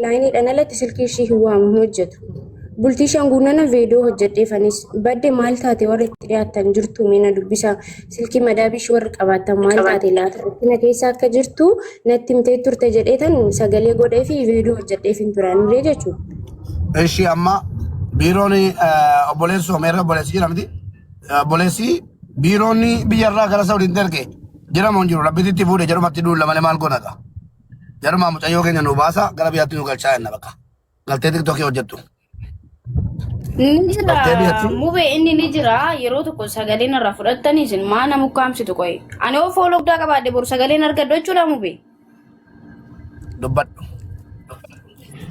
Onlaayiniidhaan alatti silkii ishii hin waamu hin hojjetu. Bultii shan guunnana viidiyoo hojjedheefanis badde maal taate warri itti dhiyaattan jirtu mee na dubbisaa silkii madaabii ishii warri qabaattan maal taate laata rakkina keessa akka jirtu natti himtee turte jedheetan sagalee godhee fi viidiyoo hojjedheef hin turanillee jechuudha. Ishi amma biiroon obboleessu homeerra obboleessi jira miti. Obboleessi biiroon biyyarraa gara Saawudiitti erge jedhamu hin jiru. Rabbititti fuudhe jedhumatti duulla malee maal goona gaa. Jarumaa mucayyoo keenya nu baasa gara biyyaatti nu galchaa jenna bakka. Galtee tiktookii hojjettu. Ni jira Galtee biyyatti. mubee inni ni jira yeroo tokko sagaleen irraa fudhattanii isin maa nama ukkaamsitu qoyi. Ani yoo fooloo guddaa qabaadhe boru sagaleen argadhu jechuudha mubee. Dubbadhu.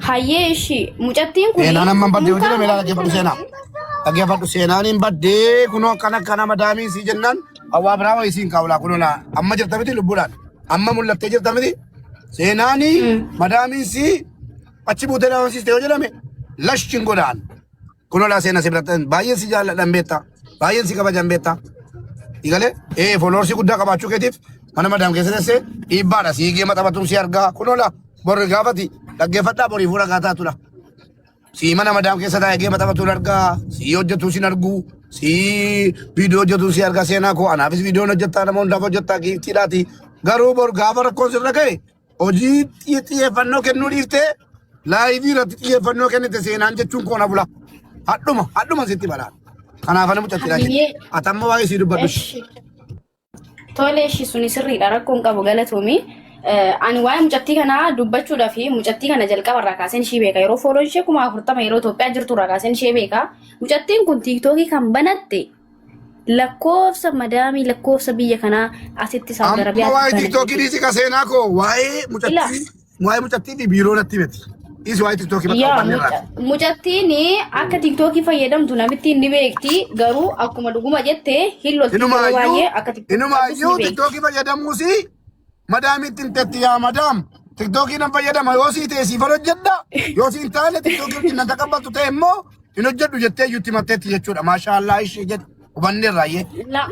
Hayyee ishi mucattiin kun Seenaan amma hin baddee hojii meelaa dhaggeeffadhu seenaa. Dhaggeeffadhu seenaan hin baddee kunoo akkana akkana madaamii sii jennaan hawaa biraa wayii siin kaawulaa kunoo laa amma jirta miti lubbuudhaan amma mul'attee jirta miti seenaanii madaamiin sii achi buutee dhabamsiiste yoo jedhame lashkin godhaan. Kunoo laa seena si biratti baay'een si jaalladhan beekta. Baay'een si kabajan beekta. Igalee ee fooloorsii guddaa qabaachuu keetiif mana madaam keessa teessee dhiibbaadha siigee maxabatuun si argaa. Kunoo laa borri gaafati dhaggeeffadhaa borii fuula gaataa tula. Sii mana madaam keessa taa'ee geema taphatuun argaa, sii hojjetuu sin arguu, sii viidiyoo hojjetuu si argaa seenaa koo anaafis viidiyoon hojjettaa nama hundaaf hojjettaa giiftiidhaati. Garuu bor gaafa rakkoon sirra ga'e hojii xiyyeeffannoo kennuu dhiiftee laayivii irratti xiyyeeffannoo kennite seenaan jechuun koo na bula. Hadhuma hadhuma sitti balaa. Kanaaf ani mucattiidha jedhe. Hayyee. Ati amma waa'ee sii dubbadhu. Eshi. Tole ishi suni sirriidha rakkoon qabu galatoomi. Ani waa'ee mucattii kanaa dubbachuudhaa fi mucattii kana jalqaba irraa kaaseen ishee beeka. Yeroo fooloon ishee 40,000 yeroo Itoophiyaa jirtu irraa kaaseen ishee beeka. Mucattiin kun tiiktookii kan banatte lakkoofsa madaamii lakkoofsa biyya kanaa asitti Saawud Amma Arabiyaatti waa'ee banate tiiktookii jechuudha. dhiisi ka seenaa koo waa'ee Ila mucattii waa'ee mucattii fi biiroo natti himeti. Dhiisi waa'ee tiiktookii bakka yaa hubanne irraati. mucattiin akka tiiktookii fayyadamtu namittiin ni beekti garuu akkuma dhuguma jette hin lolti yeroo Inumaayyuu baay'ee akka tiiktookii qabdus ni inumaayyuu beekti. tiiktookii fayyadamuusi madaamiitti himtetti yaa madaam tiktookii nan fayyadama yoo sii ta'e siifan hojjedha yoo sii hin taane tiktookii wajjin nan taqabbaltu ta'e immoo hin hojjedhu jettee iyyuu itti himatteetti jechuudha maashaallaa ishee jedhu hubanneerra ayyee La,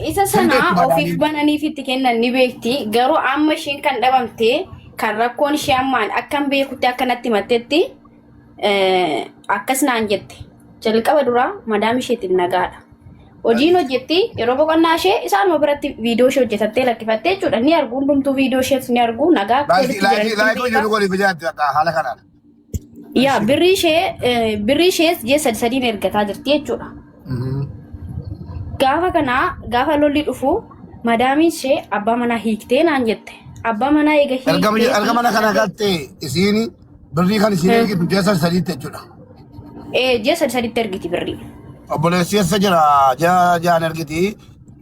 isa hin sana beektu ofiif madaamiin. bananiif itti kennan ni beekti. Garuu amma isheen kan dhabamte kan rakkoon ishee ammaan akkan beekutti akka natti himattetti akkas naan jette. Jalqaba duraa madaam isheetiin nagaadha. Hojiin hojjetti yeroo boqonnaa ishee isaanuma biratti viidiyoo ishee hojjetattee lakkifattee jechuudha. Ni argu hundumtuu viidiyoo ishees ni argu nagaa akka Laayikii walitti laayikii jiranitti laayikii beeka. hojjetu godhi bijaatti akka haala kanaan. Yaa birrii ishee birrii ishees ji'a sadi sadiin ergataa jirti jechuudha. Gaafa kana gaafa lolli dhufu madaamiin ishee abbaa manaa hiiktee naan jette. Abbaa manaa eega Erga hiiktee erga mana kana galtee isiin birrii kan isiin ergitu ji'a sadi sadiitti jechuudha. Ji'a sadi saditti ergiti birrii. Obboleessi eessa jira ji'a ja'an ergiti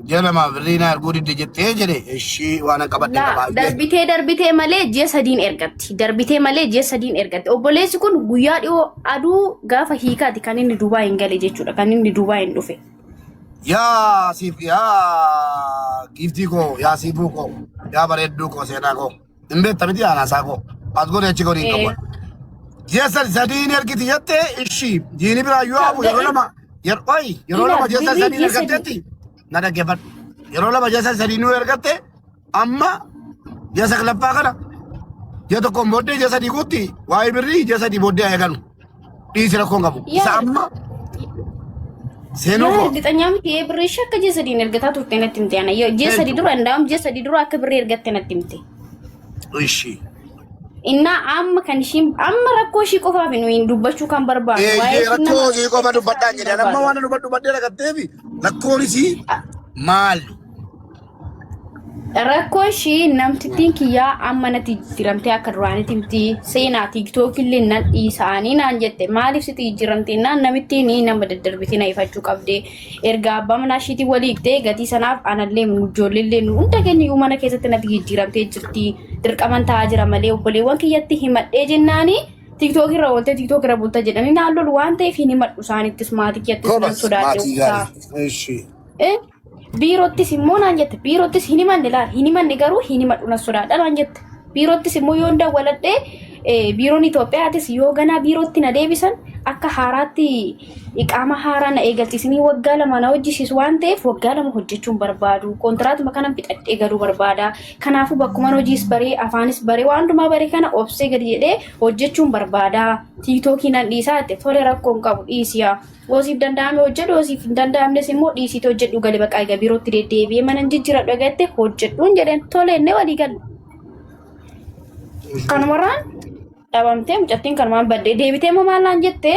ji'a lama birrii na erguu didde jettee jedhe ishii waan an qabadhe Laa qaba. darbitee darbitee malee ji'a sadiin ergatti. Darbitee malee ji'a sadiin ergatti. Obboleessi kun guyyaa dhiyoo aduu gaafa hiikaati kan inni Duubaa hin gale jechuudha. Kan inni Duubaa hin dhufe. Yaa siif yaa giiftii koo yaa siifuu koo yaa bareedduu koo seenaa koo hin beekta miti aanaasaa koo as godhi achi godhi hin qabu. Ji'a sadi sadiin ergiti jettee ishii jiini biraa yoo hafu yeroo lama yeroo yeroo Ila lama ji'a sadi birrii sadiin ji'a sadii. ergatteetti na dhaggeeffadhu. Yeroo lama ji'a sadi sadiin nuu ergatte amma ji'a saglaffaa kana ji'a tokkoon booddee ji'a sadii guutti waa'ee birrii ji'a sadii booddee haa eegalu. Dhiisi rakkoon qabu. Isa Yaa amma seenuu yaa koo ergixanyaa miti birrii ishee akka ji'a sadiin ergataa turte natti himte ana. Yoo ji'a sadii dura ndaa'um ji'a sadii dura akka birrii ergatte natti himte. Ishii. Innaa amma kan ishiin amma rakkoo ishii qofaaf nuyi dubbachuu kan barbaannu waa'ee Eeyyee ishii rakkoo nama hojii qofa dubbadhaan kan jedhan amma barbaannu. waan dubbadhu dubbadhee rakatteefi rakkoon isii maali? Rakkoo ishii namtittiin kiyyaa amma natti jijjiiramtee akka duraanitti miti seenaa tiiktookii illee nan dhiisaanii naan jette maaliif sitti jijjiiramte naan namittiin nama daddarbitee na ifachuu qabde erga abbaa manaa ishiitiin walii hiiktee gatii sanaaf anallee ijoolleellee nu hunda keenya iyyuu mana keessatti natti jijjiiramtee jirti dirqaman ta'aa jira malee obboleewwan kiyyatti himadhee jennaanii tiiktookii irra ooltee tiiktookii irra bulta jedhanii naan lolu waan ta'eef hin himadhu isaanittis maatii kiyyattis nan Kobas sodaadhe maatii obsaa. gaarii. Ishii. Eh, Biirottis immoo naan jette biirottis hin himanne laal hin himanne garuu hin himadhu na sodaadha naan jette biirottis immoo yoon dawwaladhe biiroon Itoophiyaatis yoo ganaa biirootti na deebisan Akka haaraatti iqaama haaraa na eegalchiisanii waggaa 2 na hojjisiisu waan ta'eef waggaa 2 hojjechuun barbaadu. Kontiraatuma kanan fixadhee galuu barbaada. Kanaafuu bakkuman hojiis baree afaanis baree waan hundumaa baree kana obsee gadi jedhee hojjechuun barbaada. Tiiktookii nan dhiisaa jette tole rakkoo hin qabu dhiisiyaa. Yoo siif danda'ame hojjedhu yoo siif hin danda'amnes immoo dhiisiitii hojjedhu gali baqaa egaa biirootti deddeebi'ee mana hin jijjiiradhu egaa jette hojjedhuun jedheen tole inni walii galle. Kanumarraan dhabamtee mucattiin kanumaan baddee deebitee immoo maal naan jette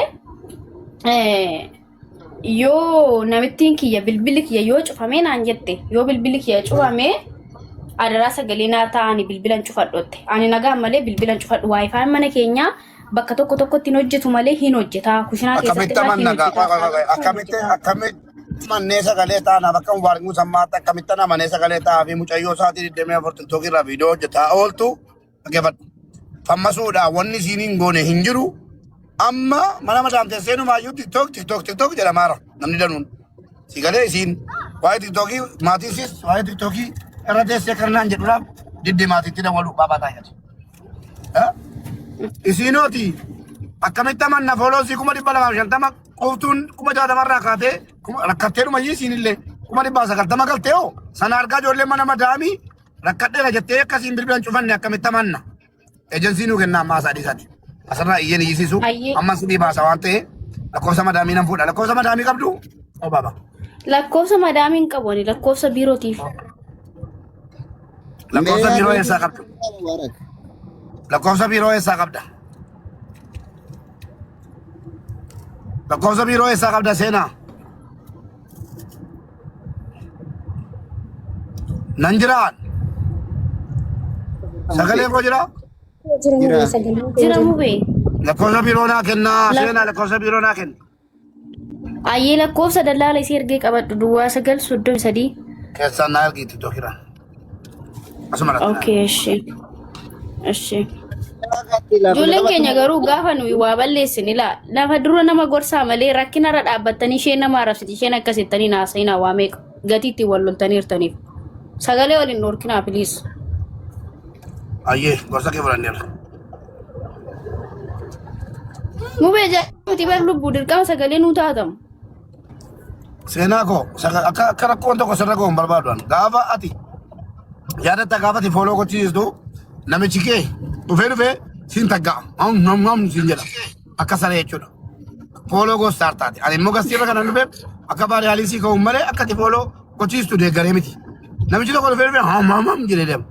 yoo namittiin kiyya bilbilli kiyya yoo cufamee naan jette yoo bilbilli kiyya cufamee adaraa sagalee naa ta'ani bilbilan cufadhotte ani nagaan malee bilbilan cufadhu waayifaan mana keenyaa bakka tokko tokkotti hin hojjetu malee hin hojjeta kushinaa keessatti Akkamitti irraa hin amanna gaa? hojjeta Qoy qoy qoy. Akkamitti akkamitti mannee sagalee taanaaf akka Mubaarak Musammaatti akkamitti amanee sagalee ta'aa fi mucayyoo isaatii 24 tiktookii irraa viidiyoo hojjetaa ooltu dhaggeeffadhu. Fammasuudha wanni isiin hin goone hin jiru. Amma mana madaamtee seenumaayyuu tiktook tiktook tiktook jedhamaara namni danuun. Si galee isiin waa'ee tiktookii maatiin siis waa'ee tiktookii irra teessee karnaan jedhuudhaaf didde maatiitti dawwalu baabaa taa'ee. Isiinooti akkamitti amanna fooloosii 250,000 qoftuun 60,000 irraa kaatee rakkattee dhuma isiin illee 190,000 galtee hoo sana argaa ijoolleen mana madaamii rakkadheera jettee akkasiin bilbilan cufanne akkamitti amanna. Ejensii nuu kennaa ammaa isaa dhiisaati. Asirraa iyyeen iyyisiisu Ayyee. amma sidii baasa waan ta'e lakkoofsa madaamii nan fuudha. Lakkoofsa madaamii qabdu oo baaba. Lakkoofsa madaamii hin qabu ani lakkoofsa biirootiif. Lakkoofsa biiroo eessaa qabdu? Mubarak. Lakkoofsa biiroo eessaa qabda? Lakkoofsa biiroo eessaa qabda seenaa? Nan jiraan. Sagaleen koo jiraa? Jira Jira. mubee sagaleen koo Jira jira. mubee. Lakkoofsa biiroo naa kennaa Lak- seenaa lakkoofsa biiroo naa kenni. Ayyee lakkoofsa dallaala isii ergee qabadhu duwwaa 9 33. Keessaan naa ergi tiktookirraan. Asuma irratti naa Okay, eshi. Eshi. Ijoolleen keenya garuu gaafa nuyi waa balleessine laa lafa dura nama gorsaa malee rakkinarra dhaabbattanii isheen nama arrabsiti isheen akkas jettanii naasa'inaa waa meeqa gatii ittiin wal loltaniirtaniif. Sagalee waliin dhorkinaa please. Ayyee gorsa kee fudhanneerra. Mubee jedhamti bar lubbuu dirqama sagalee nuu taatamu. Seenaa koo akka rakkoon tokko sirra ga'u hin barbaadu ani. Gaafa ati yaadatta gaafa ati fooloo gochisiistu namichi kee dhufee dhufee siin tagga'a. Am nam nam siin jedha. Akka saree jechuudha. Fooloo gostaar taate. Ani immoo gastiirra kanan dhufeef akka baariyaaliisii ka'uun malee akka ati fooloo gochiistu deeggaree miti. Namichi tokko dhufee dhufee ham ham ham jedhee deema.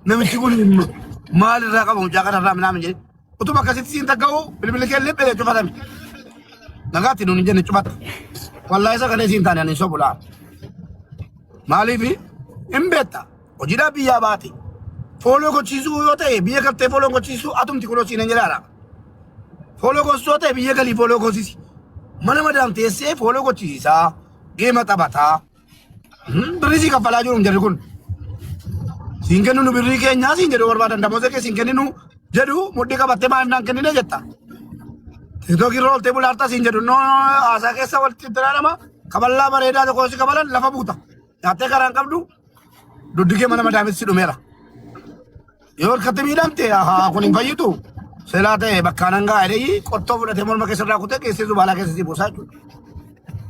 Namichi kun maal irraa qaba mucaa kanarraa minaamin jedhee. Utuma akkasitti siin tagga'u bilbilli kee liphee cufatame. Nagaatti nuun hin jenne cufatte. Wallaahi sagalee siin taane ani sobu laa. Maaliif hin beekta hojiidhaaf biyyaa baate. Fooloo gochiisuu yoo ta'e biyya galtee fooloo gochiisuu atumti kunoo siin hin jedhaadha. Fooloo gochiisuu yoo ta'e biyya galii fooloo gochisi. Mana madaam teessee fooloo gochisiisaa geema taphataa. Birrii sii kaffalaa jiru jarri kun. Siin kenninu birrii keenyaa siin jedhu barbaadan damoota kee siin kenninu jedhu mudhii qabattee maal naan kennine jetta. Tiktookii irra ooltee bulaartaa siin jedhu noo haasaa keessa walitti nama kaballaa bareedaa tokko si kabalan lafa buuta. Nyaattee karaan qabdu duddi kee mana madaamitti si dhumeera. Yoo harkatti miidhamte haa kun hin fayyitu. Silaa ta'e bakkaan hangaa jedhee qottoo fudhatee morma keessa irraa kutee keessee zubaalaa keessa si buusaa jechuudha.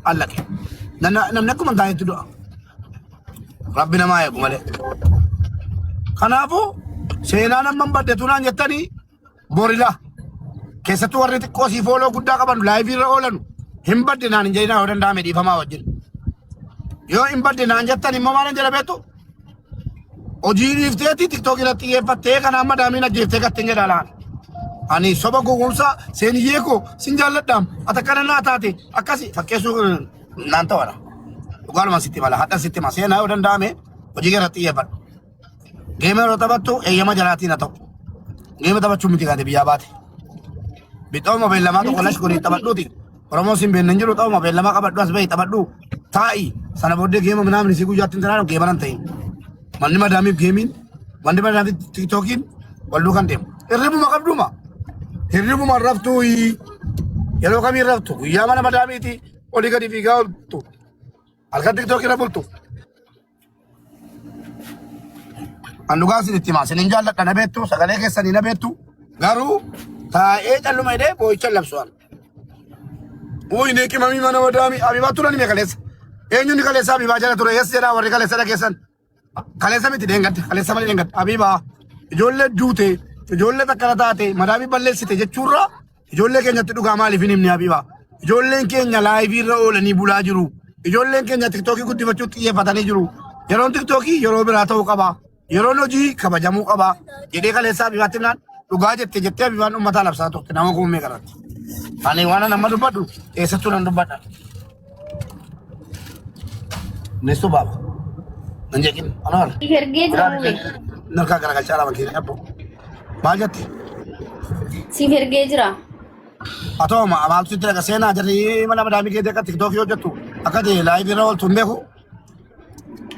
Allaqe. Namni akkuma hin taanetti du'a. Rabbi namaa eegu malee. Kanaafuu seenaan amma hin badde tunaan jettanii borila. Keessattuu warri xiqqoo sii fooloo guddaa qaban laayivii irra oolanu hin badde naan hin jedhinaa yoo danda'ame dhiifamaa wajjin. Yoo hin badde naan jettan immoo maal hin jedha beektu? Hojii dhiifteeti tiktookii irratti xiyyeeffattee kana amma daamiin ajjeeftee gatte hin jedha laan. Ani soba gowwoomsaa seeniyyee koo sin jaalladhaam ati akkana naa taate akkasi fakkeessuu naan ta'uudha. Dhugaadhuma sitti mala hadhan sitti hima seenaa yoo danda'ame hojii kee irratti xiyyeeffadhu. Geema yeroo taphattu eeyyama jalaatiin haa ta'u. Geema taphachuu miti kaate biyyaa baate. Bixooma beellamaa tokko lash godhii taphadhuuti. Oromoo siin beekna hin jiru xauma beellamaa qabadhu as bahi taphadhu taa'i sana booddee geema minaamni si guyyaatti hin tanaan geema nan ta'in. Manni madaamiif geemiin manni madaamiif tiktookiin wal duukan deemu. Hirribuma qabduma. Hirribuma raftuu yeroo kamii raftu guyyaa mana madaamiiti olii gadi fiigaa ooltu halkan tiktookii irra bultu. An dhugaa isin itti himaa isin jaalladha na beektu sagalee keessanii na beektu garuu taa'ee calluma jedhee boo'icha labsu an. Uy, inni qimamii mana madaamii Abiibaa turan hime kaleessa. Eenyuun kaleessa Abiibaa jala ture? Yes jedhaa warri kaleessa dhageessan. Kaleessa miti, dheengadde, kaleessa malee dheengadde. Abiibaa ijoollee duute, ijoollee takkana taate, madaamii balleessite jechuurraa ijoollee keenyatti dhugaa maaliif hin himne, Abiibaa? Ijoolleen keenya live irra oolanii bulaa jiru. Ijoolleen keenya TikTokii guddifachuuf xiyyeeffatanii jiru. Yeroon TikTokii yeroo biraa ta'uu qaba. Yeroon hojii kabajamuu qaba. Jedhee kaleessa Abiibaatti himnaan, dhugaa jette jettee Abiibaan uummataa labsaa turte nama kuumee kanatti. Ani waan nama dubbadhu eessattuu nan dubbadha. Neestuu baaba. Nan jeqin. Anoor. Siif ergee jira, Mubee. Narkaa garagalchaa lama keenya abbo. Maal jetti? Siif ergee jira. Haa ta'u, maaltu sitti dhaga, seenaa? Jarri mana madaamii keetii akka TikTokii hojjettu, akka ta'e live irra ooltu hin beeku.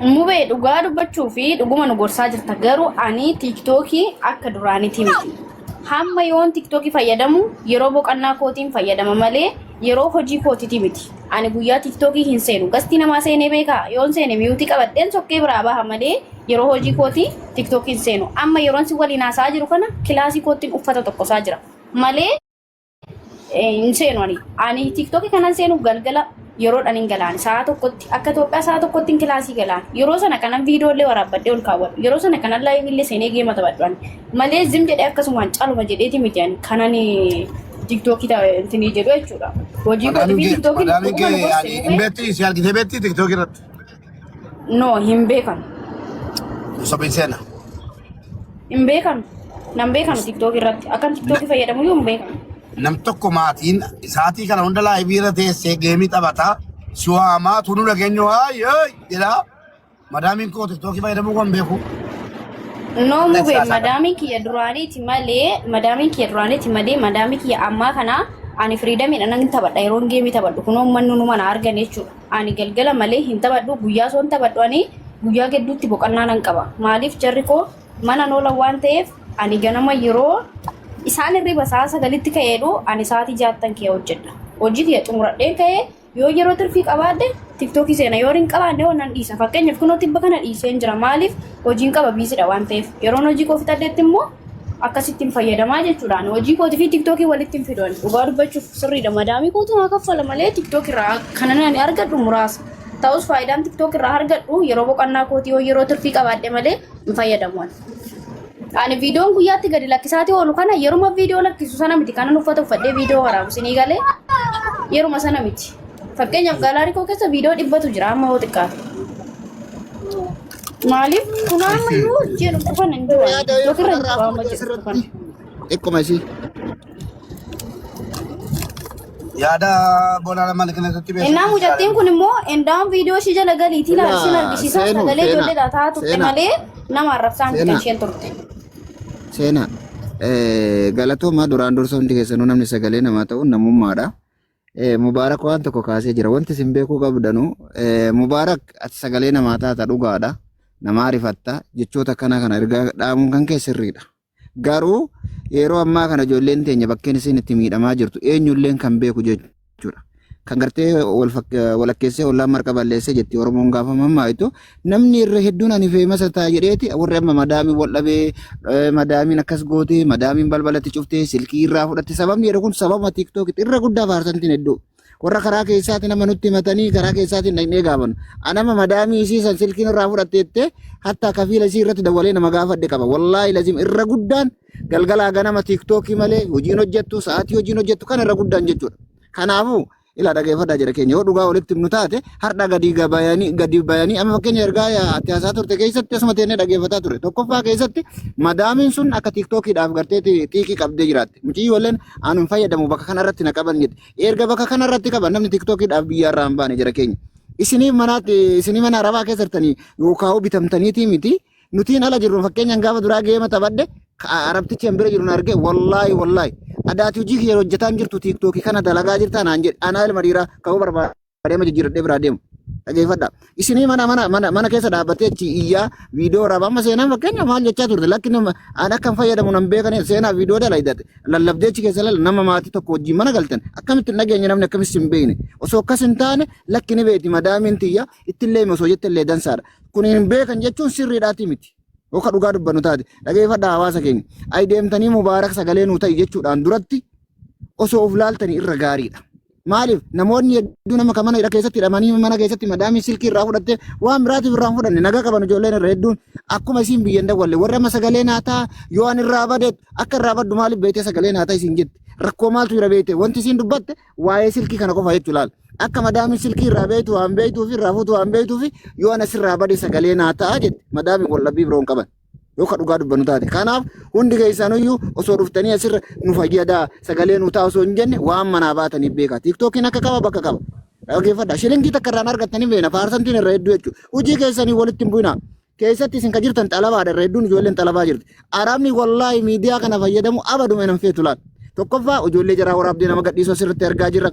Mubee, dhugaa dubbachuu fi dhuguma nu gorsaa jirta, garuu ani TikTokii akka duraaniiti miti. Hamma yoon TikTokii fayyadamu yeroo boqonnaa kootiin fayyadama malee yeroo hojii kootiiti miti. Ani guyyaa TikTokii hin seenu. Guestii namaa seenee beekaa? Yoon seene mute qabadheen sokkee biraa baha malee yeroo hojii kootii TikTokii hin seenu. Amma yeroon si waliin haasa'aa jiru kana kilaasii koottiin uffata tokkosaa jira malee hin seenu ani. Ani TikTokii kanan seenu galgala yeroodhaan hin galaan, sa'a 1tti, akka Itoophiyaa sa'a 1tti hin kilaasii galaan. Yeroo sana kanan viidiyoolee waraabbadhee ol kaawwadhu. Yeroo sana kanan live illee seenee game taphadhu ani. Malee zim jedhee akkasumaan caluma jedheeti miti ani kanan TikTokii ta'e jedhu jechuudha. Hojii kootii fi TikTokiin Madaamiin dhuguma nu kee gorse, ani hin Mubee. beekti, si argitee beekti TikTokii irratti? No, hin beekan. Sobiin, seena. Hin beekan. Nan beekan TikTokii irratti. Akkan TikTokii fayyadamu iyyuu hin beekan. Nam tokko maatiin isaatii kana hunda live irra teessee game taphataa si waamaa tunu dhageenyu haayee jedhaa, madaamiin koo TikTokii fayyadamuu kan beeku. No, Mubee, madaamiin kiyya duraaniiti malee madaamii kiyya ammaa kana ani freedomiidha nan taphadha. Yeroon game taphadhu kunoo uummanni nu mana argan jechuudha. Ani galgala malee hin taphadhu, guyyaa soon taphadhu. Ani guyyaa gidduutti boqonnaa nan qaba. Maaliif? Jarri koo mana oolan waan ta'eef, ani ganama yeroo isaan hirriba sa'a 9tti ka'eedhu, ani sa'aatii 6ttan ka'ee hojjedha. Hojii kiyya xumuradheen ka'ee yoo yeroo tirfii qabaadhe TikTokii seena, yoo hin qabaanne hoo nan dhiisa. Fakkeenyaaf kunoo tibba kana dhiiseen jira. Maaliif? Hojiin qaba, busydha waan ta'eef. Yeroon hojii koo fixadheetti immoo akkasitti hin fayyadamaa jechuudhaan hojii kootii fi TikTokii walitti hin fidu. Dhugaa dubbachuuf sirriidha. Madaamii kootu naa kaffala malee TikTok irraa kana ani argadhu muraasa. Ta'us faayidaan TikTok irraa argadhu yeroo boqonnaa kootii yoo yeroo tirfii qabaadhe malee hin fayyadamu ani. Ani viidiyoon guyyaatti gadi lakkisaatii oolu kana yeruma viidiyoo lakkisu sana miti kanan uffata uffadhee viidiyoo waraabu, sinii galee? Yeruma sana miti. Fakkeenyaaf gallery koo keessa viidiyoo 100tu jira amma yoo xiqqaate. Maaliif kun ammayyuu jedhu dhufan hin jiru. Yaada TikTok irra hin kanarraa jiru amma fuudhee jedhu asirratti kana. xiqquma isii. Yaada boonaa lama keessatti Innaa mucattiin kun immoo endaan viidiyoo ishii jala galiitii Ilaa, ilaalchisuun argisiisaa seenu, sagalee seenaa, ijoolleedhaa taa'aa turte seenaa, malee nama arrabsaan kan seenaa, isheen turte. Seenaa. Galatoomaa, duraan dursa hundi keessanuu namni sagalee namaa ta'uun namummaadha. Mubaarak waan tokko kaasee jira. Wanti isin beekuu qabdanu, Mubaarak, ati sagalee namaa taata, dhugaadha. Namaa rifatta, jechoota akkanaa kana ergaa dhaamuun kan kee sirriidha. Garuu yeroo ammaa kana ijoolleen teenya bakkeen isin itti miidhamaa jirtu eenyulleen kan beeku jechuudha. Kan gartee walakkeessee ollaan marqa balleessee jetti Oromoon gaafa mammaayitu. Namni irra hedduun ani famousa ta'a jedheeti warri amma madaamiin wal dhabee, madaamiin akkas gootee, madaamiin balbalatti cuftee, silkii irraa fudhatte sababni jedhu kun sababa TikTokitti irra guddaa percentiin hedduu. Warra karaa keessaati nama nutti himatanii karaa keessaatiin dhaqnee gaafannu. Anama madaamii isii san silkiin irraa fudhatte jettee hatta kafiila isii irratti dawwalee nama gaafadhe qaba. Wallaahi lazim irra guddaan galgalaa ganama TikTokii malee hojiin hojjettu, sa'aatii hojiin hojjettu kan irra guddaan jechuudha. Kanaafuu ilaa, dhageeffadhaa jira keenya, yoo dhugaa walitti himnu taate har'a gadi bayanii amma fakkeenya ergaa ati haasaa turte keessatti asuma teennee dhageeffataa ture. Tokkoffaa keessatti madaamiin sun akka TikTokiidhaaf gartee xiiqii qabdee jiraatte. Mucayyoolleen anu hin fayyadamu, bakka kanarratti na qaban jette. Erga bakka kanarratti qaban namni TikTokiidhaaf biyyaarraa hin baane jira keenya. Isinii manaatti, isinii mana arabaa keessa jirtanii yookaan bitamtaniitii miti. Nutiin ala jirru, fakkeenyaan gaafa duraa game taphadhe, arabtichi an bira jiru na arge, wallaahi wallaahi adaati hojii kiyya hojjetaan jirtu TikTokii kana dalagaa jirtaa naan jedhe. Anaa ilma dhiiraa ka'uu barbaadee ma jijjiiradhee biraa deemu. Dhageeffadha. Isinii mana mana mana mana keessa dhaabbattee achi iyyaa viidiyoo waraaba. Amma seenaan fakkeenya maal jechaa turte? Lakki, nama an akka hin fayyadamu nan beekan, seenaa viidiyoo dalaydate lallabdee achi keessa lalla. Nama maatii tokko wajjin mana galtan akkamitti hin dhageenye? Namni akkamitti hin beekne? Osoo akkas hin taane, lakki ni beekti madaamiin tiyya, ittillee osoo jettellee dansaadha. Kun hin beekan jechuun sirriidhaati miti. Yookaan dhugaa dubbannu taate, dhageeffadhaa hawaasa keenya. Ayi, deemtanii Mubaarak sagalee nuu ta'i jechuudhaan duratti osoo of laaltanii irra gaariidha. Maaliif namoonni hedduu nama kan mana hidha keessatti hidhamanii mana keessatti madaamii silkii irraa fudhatte waan biraatiif irraa hin fudhanne nagaa qaban ijoolleen irra hedduun akkuma isiin biyya hin dawwalle warri amma sagalee naataa yoo an irraa bade akka irraa baddu maaliif beektee sagalee naataa isiin jette rakkoo maaltu jira beekte wanti isiin dubbatte waa'ee silkii kana qofa jechuu laal akka madaamii silkii irraa beektu waan beektuu fi irraa fuutu waan beektuu fi yoo an asirraa bade sagalee naataa jette madaamii wallabbii biroon qaban. Yoo ka dhugaa dubbannu taate. Kanaaf hundi keessanuyyuu osoo dhuftanii asirra nu fayyadaa sagalee nu ta'a osoo hin jenne waan manaa baataniif beekaa. Tiiktookiin akka qaba bakka qaba. Dhaggeeffadha. Shilingii takka irraan argattanii beena. Paarsantiin irra hedduu jechuudha. Hojii keessanii walitti hin bu'inaa. Keessatti isin ka jirtan xalabaadha irra hedduun ijoolleen xalabaa jirti. Arabni wallaahi miidiyaa kana fayyadamu abaduma hin feetu laal. Tokkoffaa ijoollee jaraa waraabdee nama gadhiisuu asirratti argaa jirra.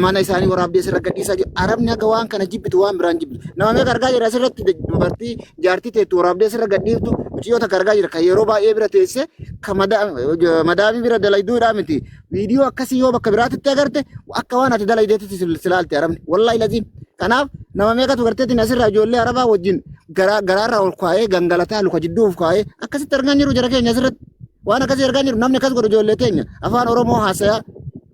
Mana isaanii waraabdee asirra gadhiisaa jiru. Arabni akka waan kana jibbitu waan biraan jibbitu. Nama meeqa argaa jira asirratti dubartii jaartii teettu waraabdee asirra gadhiiftu mucayyoo takka argaa jira. Kan yeroo baay'ee bira teesse kan madaamii bira dalayduudhaa miti. Viidiyoo akkasii yoo bakka biraatitti agarte akka waan ati dalaydeetti silaalte arabni. Wallaahi laziim. Kanaaf nama meeqatu garteetiin asirraa ijoollee arabaa wajjin garaarraa ol kaa'ee gangalataa luka jidduu of kaa'ee akkasitti argaa jiru jara keenya asirratti. Waan akkasii argaa jiru namni akkas godhu ijoollee teenya afaan Oromoo haasayaa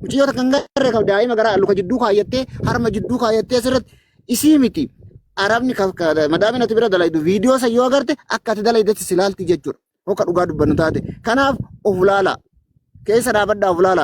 mucayyoota kan garree kan daa'ima garaa luka jidduu kaayyattee harma jidduu kaayyattee asirratti isii miti arabni madaamin ati bira dalaydu viidiyoo san yoo agarte akka ati dalaydetti si laalti jechuudha. Hoka dhugaa dubbannu taate. Kanaaf of laala. Keessa dhaabadhaa of laala.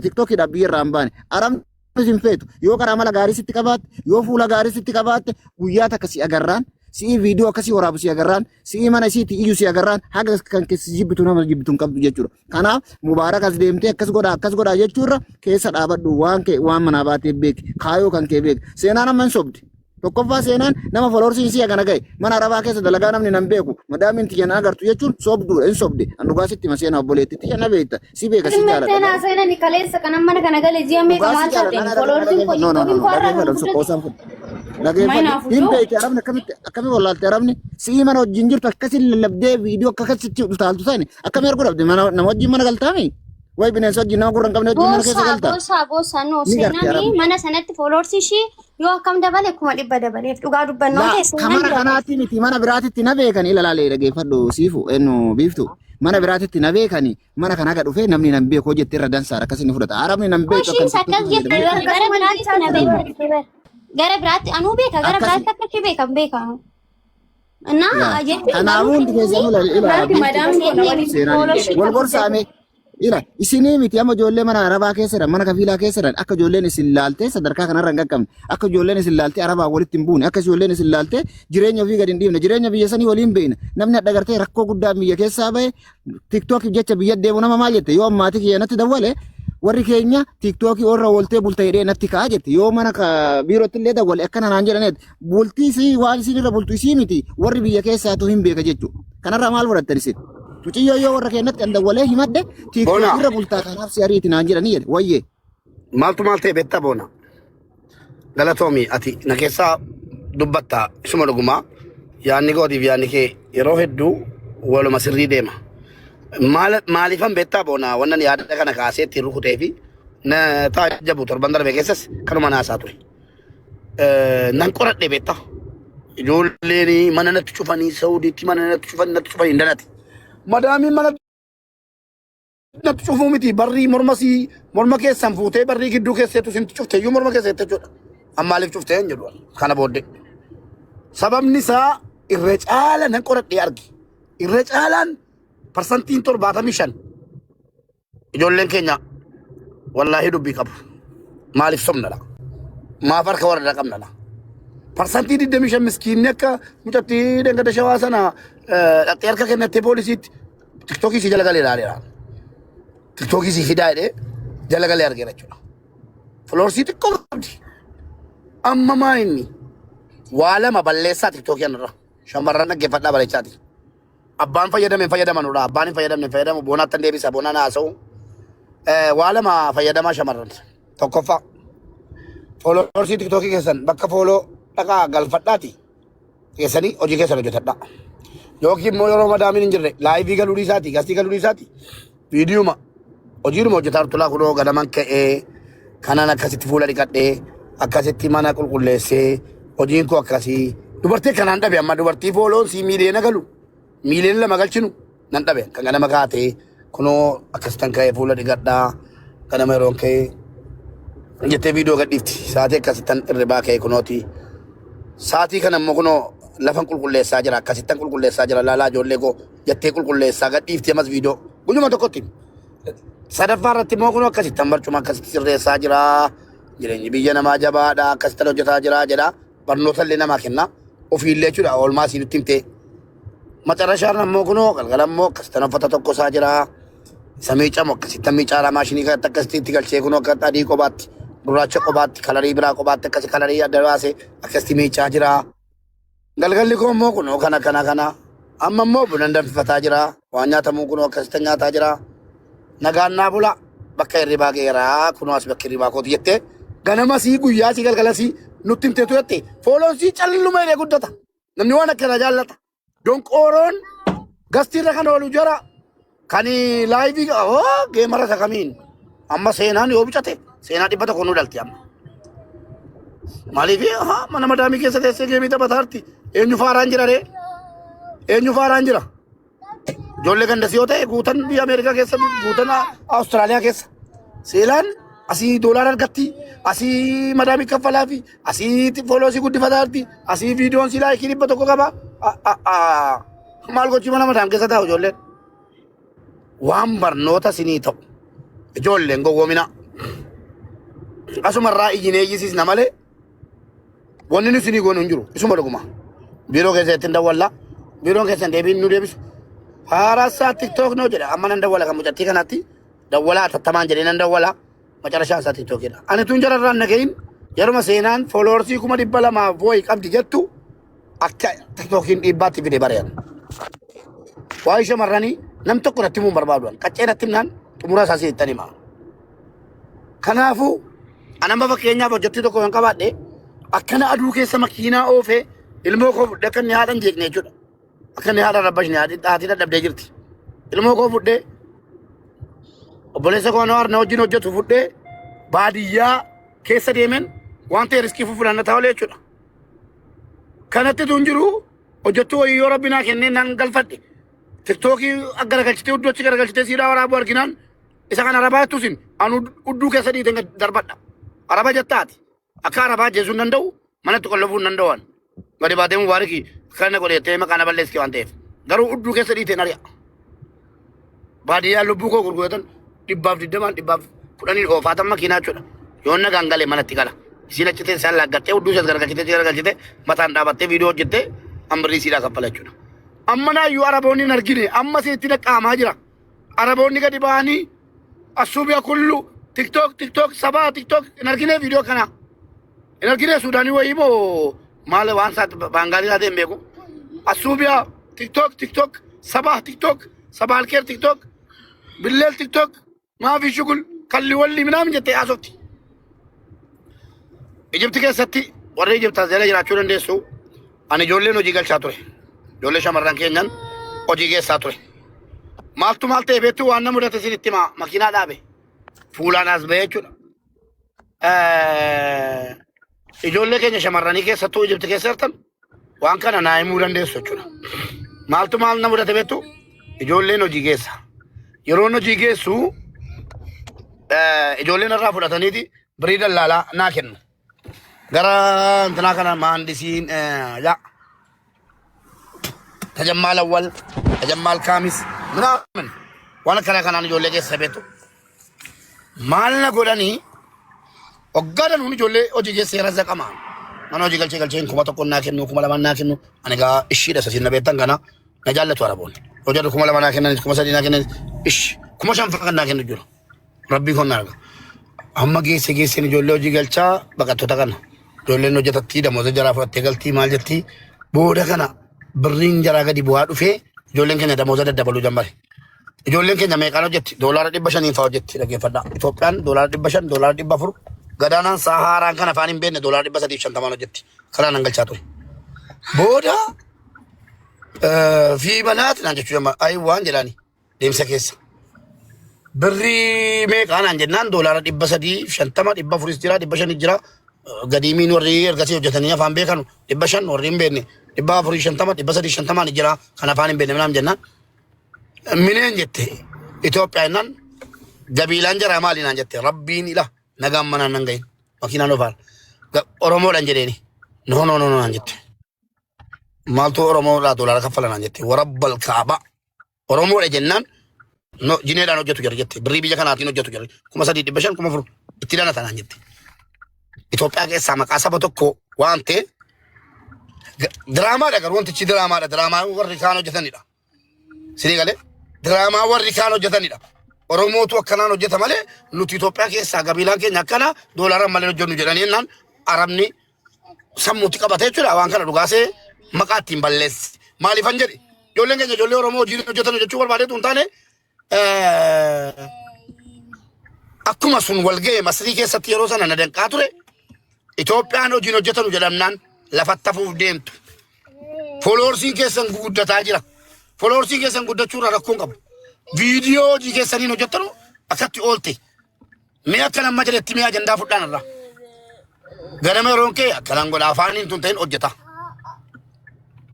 Tiktookiidhaaf biyya irraa hin baane. Arabni sin feetu yoo karaa mala gaarii sitti qabaatte yoo fuula gaarii sitti qabaatte guyyaa takka si agarraan si'ii viidiyoo akkasii waraabu si agarraan si'ii mana isiitti iyyu si agarraan haga kan keessa jibbitu nama jibbitu hin qabdu jechuudha. Kanaaf mubaarak as deemtee akkas godhaa akkas godhaa jechuurra keessa dhaabadhu waan kee waan manaa baatee beeki kaayoo kan kee beeki seenaan amma hin sobdi. Tokkoffaa seenaan nama folorsiin isii hagana gahe mana arabaa keessa dalagaa namni nan beeku madaamiin tiyya na agartu jechuun sobduudha hin sobde an dhugaa sitti hima seenaa obboleetti tiyya na beekta si beeka si jaaladha Seenaa seenani kaleessa kanan mana kana gale ji'a meeqa dhugaa maal si jaaladha taateen na folorsiin koo no no no tiktookiin no koo har'a kan dhageeffadhu guddate. qoosaan fudhu dhageeffadhu Maayinaaf hin iyyuu. beekte arabni akkamitti akkamii wallaalte arabni si'ii mana wajjin jirtu akkasiin lallabdee viidiyoo akka akkasitti utaaltu sani akkamii arguu dhabde mana nama wajjin mana galtaami wayi bineensa wajjin nama gurra hin qabne wajjin mana keessa Boossaa galta boossaa boossaa no ni garte seenaan arabni. mana sanatti fooloorsii ishii yoo akkam dabale 100,000 dabaleef dhugaa dubbannoo Laa ta'e ka seenaan mana dura kanaatti miti mana biraatitti na beekani ila laalee dhageeffadhu siifu ennu biiftu mana biraatitti na beekani mana kana haga dhufee namni nan beeku hojjette irra dansaadha akkas inni fudhata arabni nan beeku akkan Ishiin akkas tiktookii jette fayyadamu bar gara biraatti na beekan bar gara biraatti anuu beeka gara akkasi biraatti akka ishee beekan beekamu. Naa yaa jechuun kanaafuu garuu hundi keessanuu seenaan ila Laati biiftu madaamiin kun na waliin seenaan fooloorsii wal kan gorsaame guddate. Ila isinii miti amma ijoollee mana arabaa keessa jiran mana kafiilaa keessa jiran akka ijoolleen isin laaltee sadarkaa kanarra hin qaqqabne akka ijoolleen isin laaltee arabaa walitti hin buune akka ijoolleen isin laaltee jireenya ofii gadi hin dhiifne jireenya biyya sanii waliin beekna namni hadha gartee rakkoo guddaa biyya keessaa bahe tiktookiif jecha biyya deemu nama maal jette yoo ammaatii kiyya natti dawwale warri keenya tiktookii warra ooltee bulta jedhee natti ka'a jette yoo mana biirootti illee dawwale akkana naan jedhaneet bultii isii waan isin irra bultu isii miti warri biyya keessaatu hin beeka jechuudha. Kanarraa maal fudhattan isin? Muciyyoo yoo warra keenyatti an dawwalee himadhe Boona tiiktookii irra bultaa kanaaf si ariiti naan jedhanii jedhe wayyee. maaltu maal ta'e beektaa boona? Galatoomi ati na keessaa dubbatta isuma dhugumaa yaadni kootiif yaadni kee yeroo hedduu waluma sirrii deema. Maal maaliifan beektaa boona wannan yaada kana kaasee ittiin rukutee fi na taajjabu torban darbe keessas kanuma naasaa ture. Nan qoradhe beektaa. Ijoolleen mana natti cufanii Saudiitti mana natti cufanii hin danate. Madaamiin mana natti cufuu miti barrii morma sii morma keessan fuutee barrii gidduu keesseetu sintti cufte iyyuu morma keesseetti jechuudha. Amma maaliif cuftee hin jedhu kana booddee. Sababni isaa irra caala nan qoradhee arge. Irra caalaan 75% ijoolleen keenya wallaahi dubbii qabu. Maaliif sobna dha? Maaf harka warra qabna dha? 25% miskiinni akka mucattii dhengada shawaa sana dhaqxee harka kennattee poolisiitti tiktookii si jala galee ilaaleera. Tiktookii si fidaa jedhee jala galee argeera jechuudha. Filoorsii xiqqoo qabdi. Amma maa inni waa lama balleessaa tiktookii kanarra. Shamarran dhaggeeffadhaa bareechaati. Abbaan fayyadame hin fayyadamanudha. Abbaan hin fayyadamne hin fayyadamu. Boonaatti hin deebisa. Boonaan haasa'u. Waa lama fayyadamaa shamarran. Tokkoffaa. Fooloorsii tiktookii keessan bakka fooloo dhaqaa galfadhaati. Keessanii hojii keessan hojjetadhaa. Yookiin immoo yeroo madaamiin hin jirre laayivii galuu dhiisaati, gastii galuu dhiisaati. Viidiyuma hojiidhuma hojjetaa turtulaa kunoo ganaman ka'ee kanan akkasitti fuula dhiqadhee akkasitti mana qulqulleessee hojiin koo akkasii dubartii kanaan dhabe amma dubartii fooloon sii miiliyoona galu miiliyoona lama galchinu nan dhabe kan ganama kaatee kunoo akkasittan ka'ee fuula dhiqadhaa ganama yeroon ka'ee Jettee viidiyoo gadhiifti. Sa'aatii akkasittan irribaa ka'e kunooti. Sa'aatii kana immoo kunoo lafan qulqulleessaa jira akkasittan qulqulleessaa jira laalaa ijoollee koo jettee qulqulleessaa gadhiifti ammas viidiyoo guyyuma tokkotti. Sadaffaa irratti immoo kunoo akkasittan barcuma akkasitti sirreessaa jira. Jireenyi biyya namaa jabaadha akkasittan hojjetaa jira jedha. Barnoota illee namaa kenna. Ofiillee jechuudha oolmaa isii nutti himtee. Macarashaan ammoo kunoo galgala immoo akkasittan uffata tokko isaa jira. Isa miicamu akkasittan miicaara maashinii kanatti akkasitti itti galchee kunoo akka adii qobaatti gurraacha qobaatti kalarii biraa qobaatti akkasi kalarii adda baasee akkasitti miicaa jira. Galgalli koo immoo kunoo kana kana kana. Amma immoo buna danfifataa jira. Waan nyaatamuu kunoo akkasittan nyaataa jira. Nagaan naa bula bakka hirribaa geeraa kunoo as bakki hirribaa kooti jettee ganama sii guyyaa sii galgala sii nutti himteetu jette fooloon sii calluma jedhee guddata. Namni waan akkana jaallata. Donqooroon gastiirra kan oolu jara kan laayivii oo geemara isa kamiin amma seenaan yoo bicate seenaa 100 nu dhalti amma. Maaliif haa mana madaamii keessa teessee geemii taphataarti eenyu faaraan jira ree eenyu faaraan jira. Ijoollee gandasii yoo ta'e guutan biyya Ameerikaa keessa guutan Awustiraaliyaa keessa. Seelaan asii doolaara argatti, asii madaamii kaffalaa fi asii fooloosii guddifataa jirti, asii viidiyoon sii laayikii 100 qaba. Maal gochuu mana madaam keessa taa'u ijoolleen? Waan barnoota sinii ta'u. Ijoolleen gowwoomina. Asumarraa iyyinee iyyisiisna malee Wanni nu isinii goonu hin jiru. Isuma dhuguma. Biiroo keessa ittiin dawwalla. Biiroon keessan deebiin nu deebisu. Haarassaa tiktook noo jedha. Amma nan dawwala kan mucattii kanatti. Dawwalaa atattamaan jedhee nan dawwala. Macarashaan isaa tiktookiidha. Ani tun jararraan na gahin yeruma seenaan fooloorsii 200,000 wayi qabdi jettu akka tiktookiin dhiibbaatti fide bareera. Waa'ee shamarranii nam tokko natti himuu hin barbaadu. Qaccee natti himnaan xumura isaa siittan hima. Kanaafuu an amma fakkeenyaaf hojjettuu tokko kan qabaadhe akkana aduu keessa makiinaa oofee ilmoo koo fudhee akka inni haadha hin jeeqne jechuudha. Akka inni haadha hin rabbashne haadhi haati dadhabdee jirti. Ilmoo koo fudhee obboleessa koo Anwaar na wajjin hojjetu fudhee baadiyyaa keessa deemeen waan ta'e riskii fufuudhaan oolee jechuudha. Kanatti tun jiru hojjettuu wayii yoo rabbi naa kennee nan galfadhe. Tiktookii garagalchitee hudduu achi garagalchitee siidaa waraabuu arginaan isa kan arabaa jettu sin anu hudduu keessa dhiiteen gad darbadha. Araba jettaati. Akka arabaa ajjeesuu hin danda'u manatti qollofuu hin danda'u an. Gadi baatee mubaariki akkana godhe jettee maqaa na balleessite waan ta'eef. Garuu hudduu keessa dhiiteen ari'a. Baadiyyaa lubbuu koo gurguratan 120n 110n oofaatan makiinaa jechuudha. Yoon nagaan galee manatti gala. Isiin achi teessee allaaggattee hudduu ishees garagalchitee si garagalchitee mataan dhaabattee viidiyoo hojjettee an birrii siidhaa kaffala jechuudha. Amma naayyuu araboonni hin argine amma isitti dhaqqaamaa jira. Araboonni gadi ba'anii asuubiya kullu tiktook tiktook sabaa tiktook hin argine viidiyoo kana. Hin argine Suudaanii wayii moo maal waan isaatti baangaalii taatee hin beeku. Asuubiya tiktook tiktook sabaa tiktook sabaa alkeer tiktook billeel tiktook maafi shugul kalli walli minaamin jettee haasofti. Ijipti keessatti warri Ijiptaas jala jiraachuu dandeessu. Ani ijoolleen hojii galchaa ture. Ijoollee shamarran keenyan hojii geessaa ture. Maaltu maal ta'e beektu waan na mudate isin itti himaa makiinaa dhaabe. Fuulaan as ba'ee jechuudha. Ijoollee keenya shamarranii keessattuu Ijipti keessa jirtan waan kana naa himuu dandeessu jechuudha. Maaltu maal na mudate beektu ijoolleen hojii geessa. Yeroon hojii geessu ijoolleen irraa fudhataniiti birii dallaalaa naa kennu. Gara intinaa kana maandisiin yaa tajammaal awwal tajammaal kaamis minaamin waan akkana kanaan ijoollee keessa beektu. Maal na godhanii waggaa danuun ijoollee hojii keessa seera zaqama. Mana hojii galchee galcheen 1000 naa kennu 2000 naa kennu ani egaa ishiidha sasiin na beektan kana na jaallatu araboonni. Yoo jarri 2000 naa kennanis 3000 naa kennanis ishi 5000 fa'a kan naa kennu jiru. Rabbii kun arga. Amma geesse geesseen ijoollee hojii galchaa baqattoota kana. Ijoolleen hojjetattii damooza jaraa fudhattee galtii maal jettii booda kana birriin jaraa gadi bu'aa dhufee ijoolleen keenya damooza daddabaluu jammare. Ijoolleen keenya meeqaan hojjetti? Doolaara 500n fa'aa hojjetti dhaggeeffadhaa. Itoophiyaan doolaara 500, doolaara 400 gadaanaan sa'a haaraan kan afaan hin beekne doolaara 350n hojjetti. Kanaan nan galchaa ture. Booda fi banaati naan jechuu jammar. Ayi waan jedhaani deemsa keessa. Birrii meeqaa naan jennaan doolaara 350, 400s jira, 500 jira. Gadiimiin warri ergasii hojjetanii afaan beekanu 500 warri hin beekne 450, 350n jira kan afaan hin beekne naan jennaan. Mineen jette Itoophiyaa jennaan gabiilaan jaraa maali naan jette rabbiin ila nagaan manaan nan gahin. Makiinaan ofaara. Oromoodhaan jedheeni. No, no, no, no naan jette. Maaltu Oromoodhaa doolaara kaffala naan jette. Warabbal kaaba. Oromoodha jennaan no jineedhaan hojjetu jira jette. Birrii biyya kanaatiin hojjetu jira. 3,500, 4,000 itti dhalata naan jette. Itoophiyaa keessaa maqaa saba tokko waan ta'e diraamaadha garuu wantichi diraamaadha. Diraamaa warri kaan hojjetanidha. Sinii galee diraamaa warri kaan hojjetanidha. Oromootu akkanaan hojjeta malee nuti Itoophiyaa keessaa gabiilaan keenya akkana doolaaraan malee hojjennu jedhanii jennaan Arabni sammuutti qabate jechuudha. Waan kana dhugaasee maqaa ittiin balleesse. Maaliifan jedhe ijoolleen keenya ijoollee Oromoo hojii hojjetan jechuu barbaadeetu hin taane, akkuma sun wal ga'e Masrii keessatti yeroo sana na danqaa ture. Itoophiyaan hojiin hojjetanu jedhamnaan lafatti hafuuf deemtu. Followersiin keessan guddataa jira. Followersiin keessan guddachuu irraa rakkoon qabu. Viidiyoo hojii keessaniin hojjettanu akkatti oolte. Mee akka nama jedhetti mee ajandaa fudhaan irraa. Ganama yeroon kee akkanaan godha afaaniin tun ta'in hojjeta.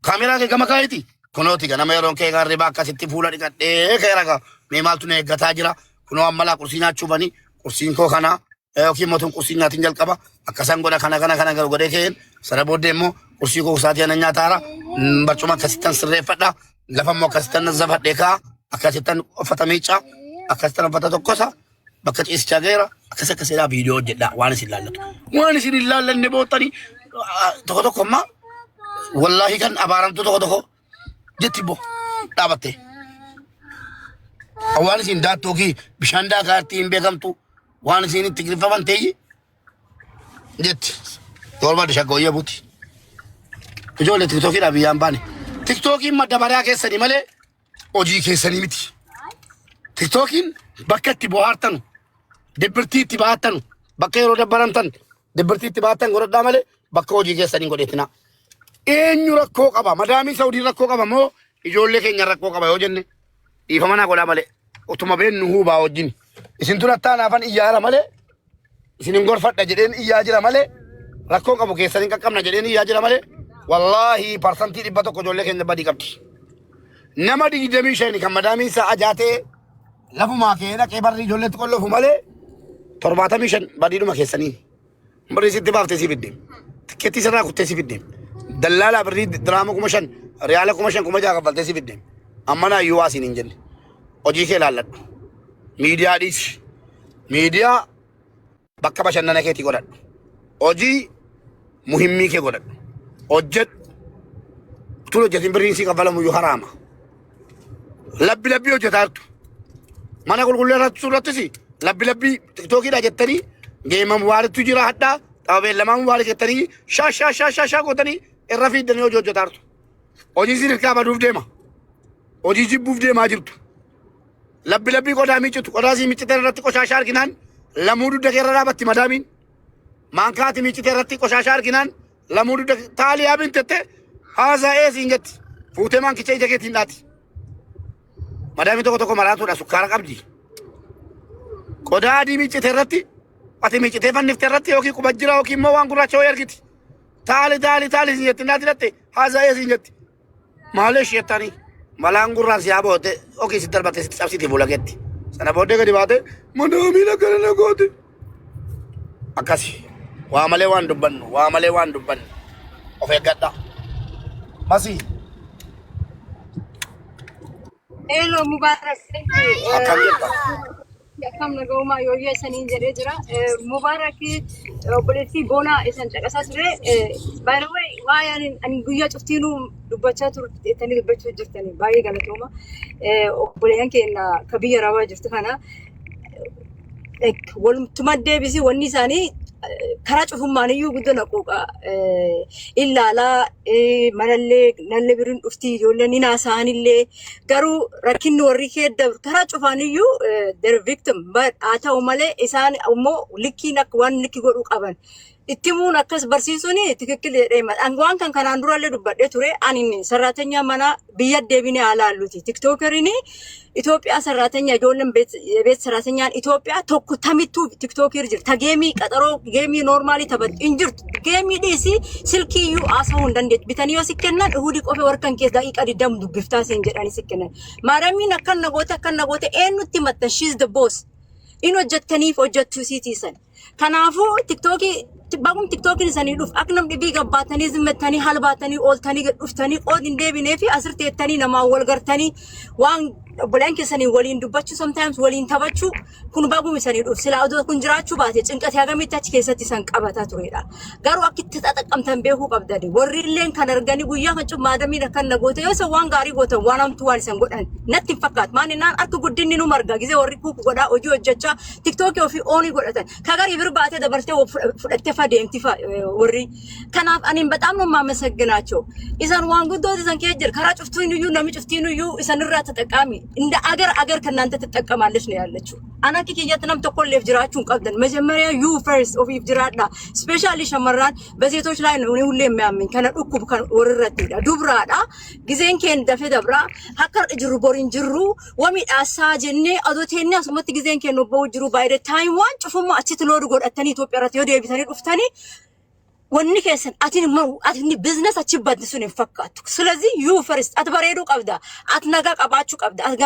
Kaameraa kee gama kaayitii. Kunooti ganama yeroon kee garribaa akkasitti fuula dhiqadhee kee ragaa. Mee maaltu na eeggataa jira? Kunoo amma laa qursii nyaachuu bani. Qursiin koo kana yookiin immoo tun qursii nyaatiin jalqaba. Akkasan godha kana kana kana godhee keen sana booddee immoo qursii koo sa'aatii ana nyaataara. Barcuma akkasittan sirreeffadha. Lafa immoo akkasittan zafadhee kaa. Akkasittan uffata miicca. Akkasittan uffata tokkosa. Bakka ciisichaa ga'eera. Akkas akkas jedhaa viidiyoo hojjedhaa waan isin laallatu. Waan isin hin laallanne boottanii tokko tokko ammaa wallaahi kan abaaramtu tokko tokko jetti boo dhaabatte. Waan isin daattoo kii bishaan daakaatti hin beekamtu waan isin itti girfaman ta'e jetti. Torba shaggooyyee buti. Ijoollee tiktookiidhaa biyyaan baane. Tiktookiin madda baraa keessanii malee hojii keessanii miti. Tiktookiin bakka itti bohaartanu, dibbirtii itti bahattanu, bakka yeroo dabbaramtan dibbirtii itti bahattan godhadhaa malee bakka hojii keessanii godhetina. Eenyu rakkoo qaba? Madaamii Saudii rakkoo qaba moo ijoollee keenya rakkoo qaba yoo jenne dhiifama naa godhaa malee utuma beennu huubaa wajjin. Isin turattaa naafan iyyaara malee isin hin gorfadha jedheen iyyaa jira malee rakkoo qabu keessan hin qaqqabna jedheen iyyaa jira malee wallaahi 100% ijoollee keenya badii qabdi. Nama 25 kan madaamiin isaa ajaa ta'e lafumaa ka'ee dhaqee barri ijoolleetti qollofu malee 75 badiidhuma keessanii. Birrii sitti baaftee si fidde. Tikkeettii sirraa kuttee si fidde. Dallaalaa birrii diraama 5,000 riyaala 5,000 6,000 kaffaltee si fidde. Amma naa iyyuu waa siin hin jenne. Hojii kee ilaalladhu. Miidiyaa dhiisi. Miidiyaa bakka bashannana keetii godhadhu. Hojii muhimmii kee godhadhu. Hojjedhu. Utuu hojjetin birriin sii kaffalamu iyyuu haraama. Labbi labbii hojjetaa jirtu. Mana qulqulleessuu irrattis labbi labbii tiktookiidha jettanii geema mubaaraktu jira hadhaa tapha beellamaa mubaarak jettanii shaa shaa shaa shaa shaa gootanii irra fiiddanii hojii hojjetaa jirtu. Hojii isin hirkaa baduuf deema. Hojii jibbuuf deemaa jirtu. Labbi labbii qodaa miiccitu. Qodaa sii miiccite irratti qoshaashaa arginaan lamuu dugda kee irra dhaabatti madaamiin. Maankaa ati miiccite irratti qoshaashaa arginaan lamuu dugda taaliyaa bintette haasaa ee siin jetti. Fuutee maankicha ija keetiin dhaati. Madaamiin tokko tokko maraatuudha sukkaara qabdi. Qodaa adii miiccite irratti ati miiccitee fannifte irratti yookiin quba jira yookiin immoo waan gurraacha wayii argiti. Taali taali taali siin jetti naati dhatte haasaa ee siin jetti. Maalish jettanii malaan gurraan si haa boote yookiin si darbatte sitti cabsiti fuula keetti. Sana booddee gadi baate madaamiin akkana na goote. Akkasi waa malee waan dubbannu waa malee waan dubbannu of eeggadha. Masii Hello Mubarak. Akkam jirta? Akkam nagaumaa yooyyee isaniin jedhee jira. Mubarak obboleettii boonaa isan caqasaa ture. By the way waa'ee ani guyyaa cuftiinuu dubbachaa turtanii dubbachuu jirtanii baay'ee galatooma. Obboleeyyan keenya ka biyya arabaa jirtu kana like walumtuma deebisii wanni isaanii karaa cufummaan iyyuu guddina quuqa illaalaa manallee nallee biriin dhufti ijoolleen ni naasa'anillee garuu rakkinni warri keedda karaa cufaan iyyuu they're victim, but haa ta'u malee isaan immoo likkiin akka waan likki godhuu qaban itti himuun akkas barsiisuun tikikkil jedhee waan kan kanaan durallee dubbadhee ture. Ani sarraatenyaa mana biyya deebinee haa laalluti. Tiktokeriin Itoophiyaa sarraatenyaa ijoolleen beet sarraatenyaan Itoophiyaa tokko tamittuu tiktookir jirti. Ta geemii qaxaroo geemii noormaalii taphattu hin jirtu. Geemii dhiisii silkii iyyuu haasa'uu hin dandeettu. Bitanii yoo si kennan uhudii qofa warqan keessa daqiiqa 20 dubbiftaa siin jedhanii si kennan. Maaramiin akkan na goote akkan na goote eenyutti himattan? She's the boss. In hojjettaniif hojjettuu siitii san. Kanaafuu tiktookii bagum tiktookiin isanii dhufu akka nam dhibii gabbaatanii zimmattanii halbaatanii ooltanii gad dhuftanii qood hin deebinee fi asirratti teettanii namaan wal gartanii waan obboleen keessanii waliin dubbachuu, sometimes waliin taphachuu, kun bagum isanii dhufu. Silaa odoo kun jiraachuu baate cinqatee hagamitti achi keessatti isan qabataa turedha. Garuu akka itti xaxaqqamtan beekuu qabdani. Warri illeen kan arganii guyyaa kan cummaadamiin akkan na goote, yoo isan waan gaarii gootan waan hamtuu waan isan godhan natti hin fakkaatu. Maan innaan harka guddinni nu marga gizee warri kuuku godhaa hojii hojjechaa tiktookii ofii oonii godhatan. Kagarii bir baatee dabartee fudhattee fa deemti fa warri. Kanaaf ani በጣም ነው የማመሰግናቸው። Isan waan guddoo isan kee jira karaa cuftuun iyyuu namni cuftiin iyyuu isan irraa ተጠቃሚ እንደ አገር አገር ከእናንተ ትጠቀማለች ነው ያለችው። Ana akka kiyyatti nam tokkolleef jiraachuu hin qabdan. መጀመሪያ you first ofiif jiraadha. Especially shamarran በሴቶች ላይ ነው እኔ ሁሌ የሚያመኝ kana dhukkub kan warrirrattidha. Dubraadha. Gizeen keen dafee dabra. Akka jirru boriin jirru wamidhaasaa jennee adoo teennee asumatti gizeen keen obba'uu jiru. By the time waan cufummaa achitti looduu godhattanii Itoophiyaa irratti yoo deebitanii dhuftanii wanni keessan atin atin business achi badni sun hin fakkaattu. ስለዚህ you first ati bareeduu qabda. Ati nagaa qabaachuu qabda. Ati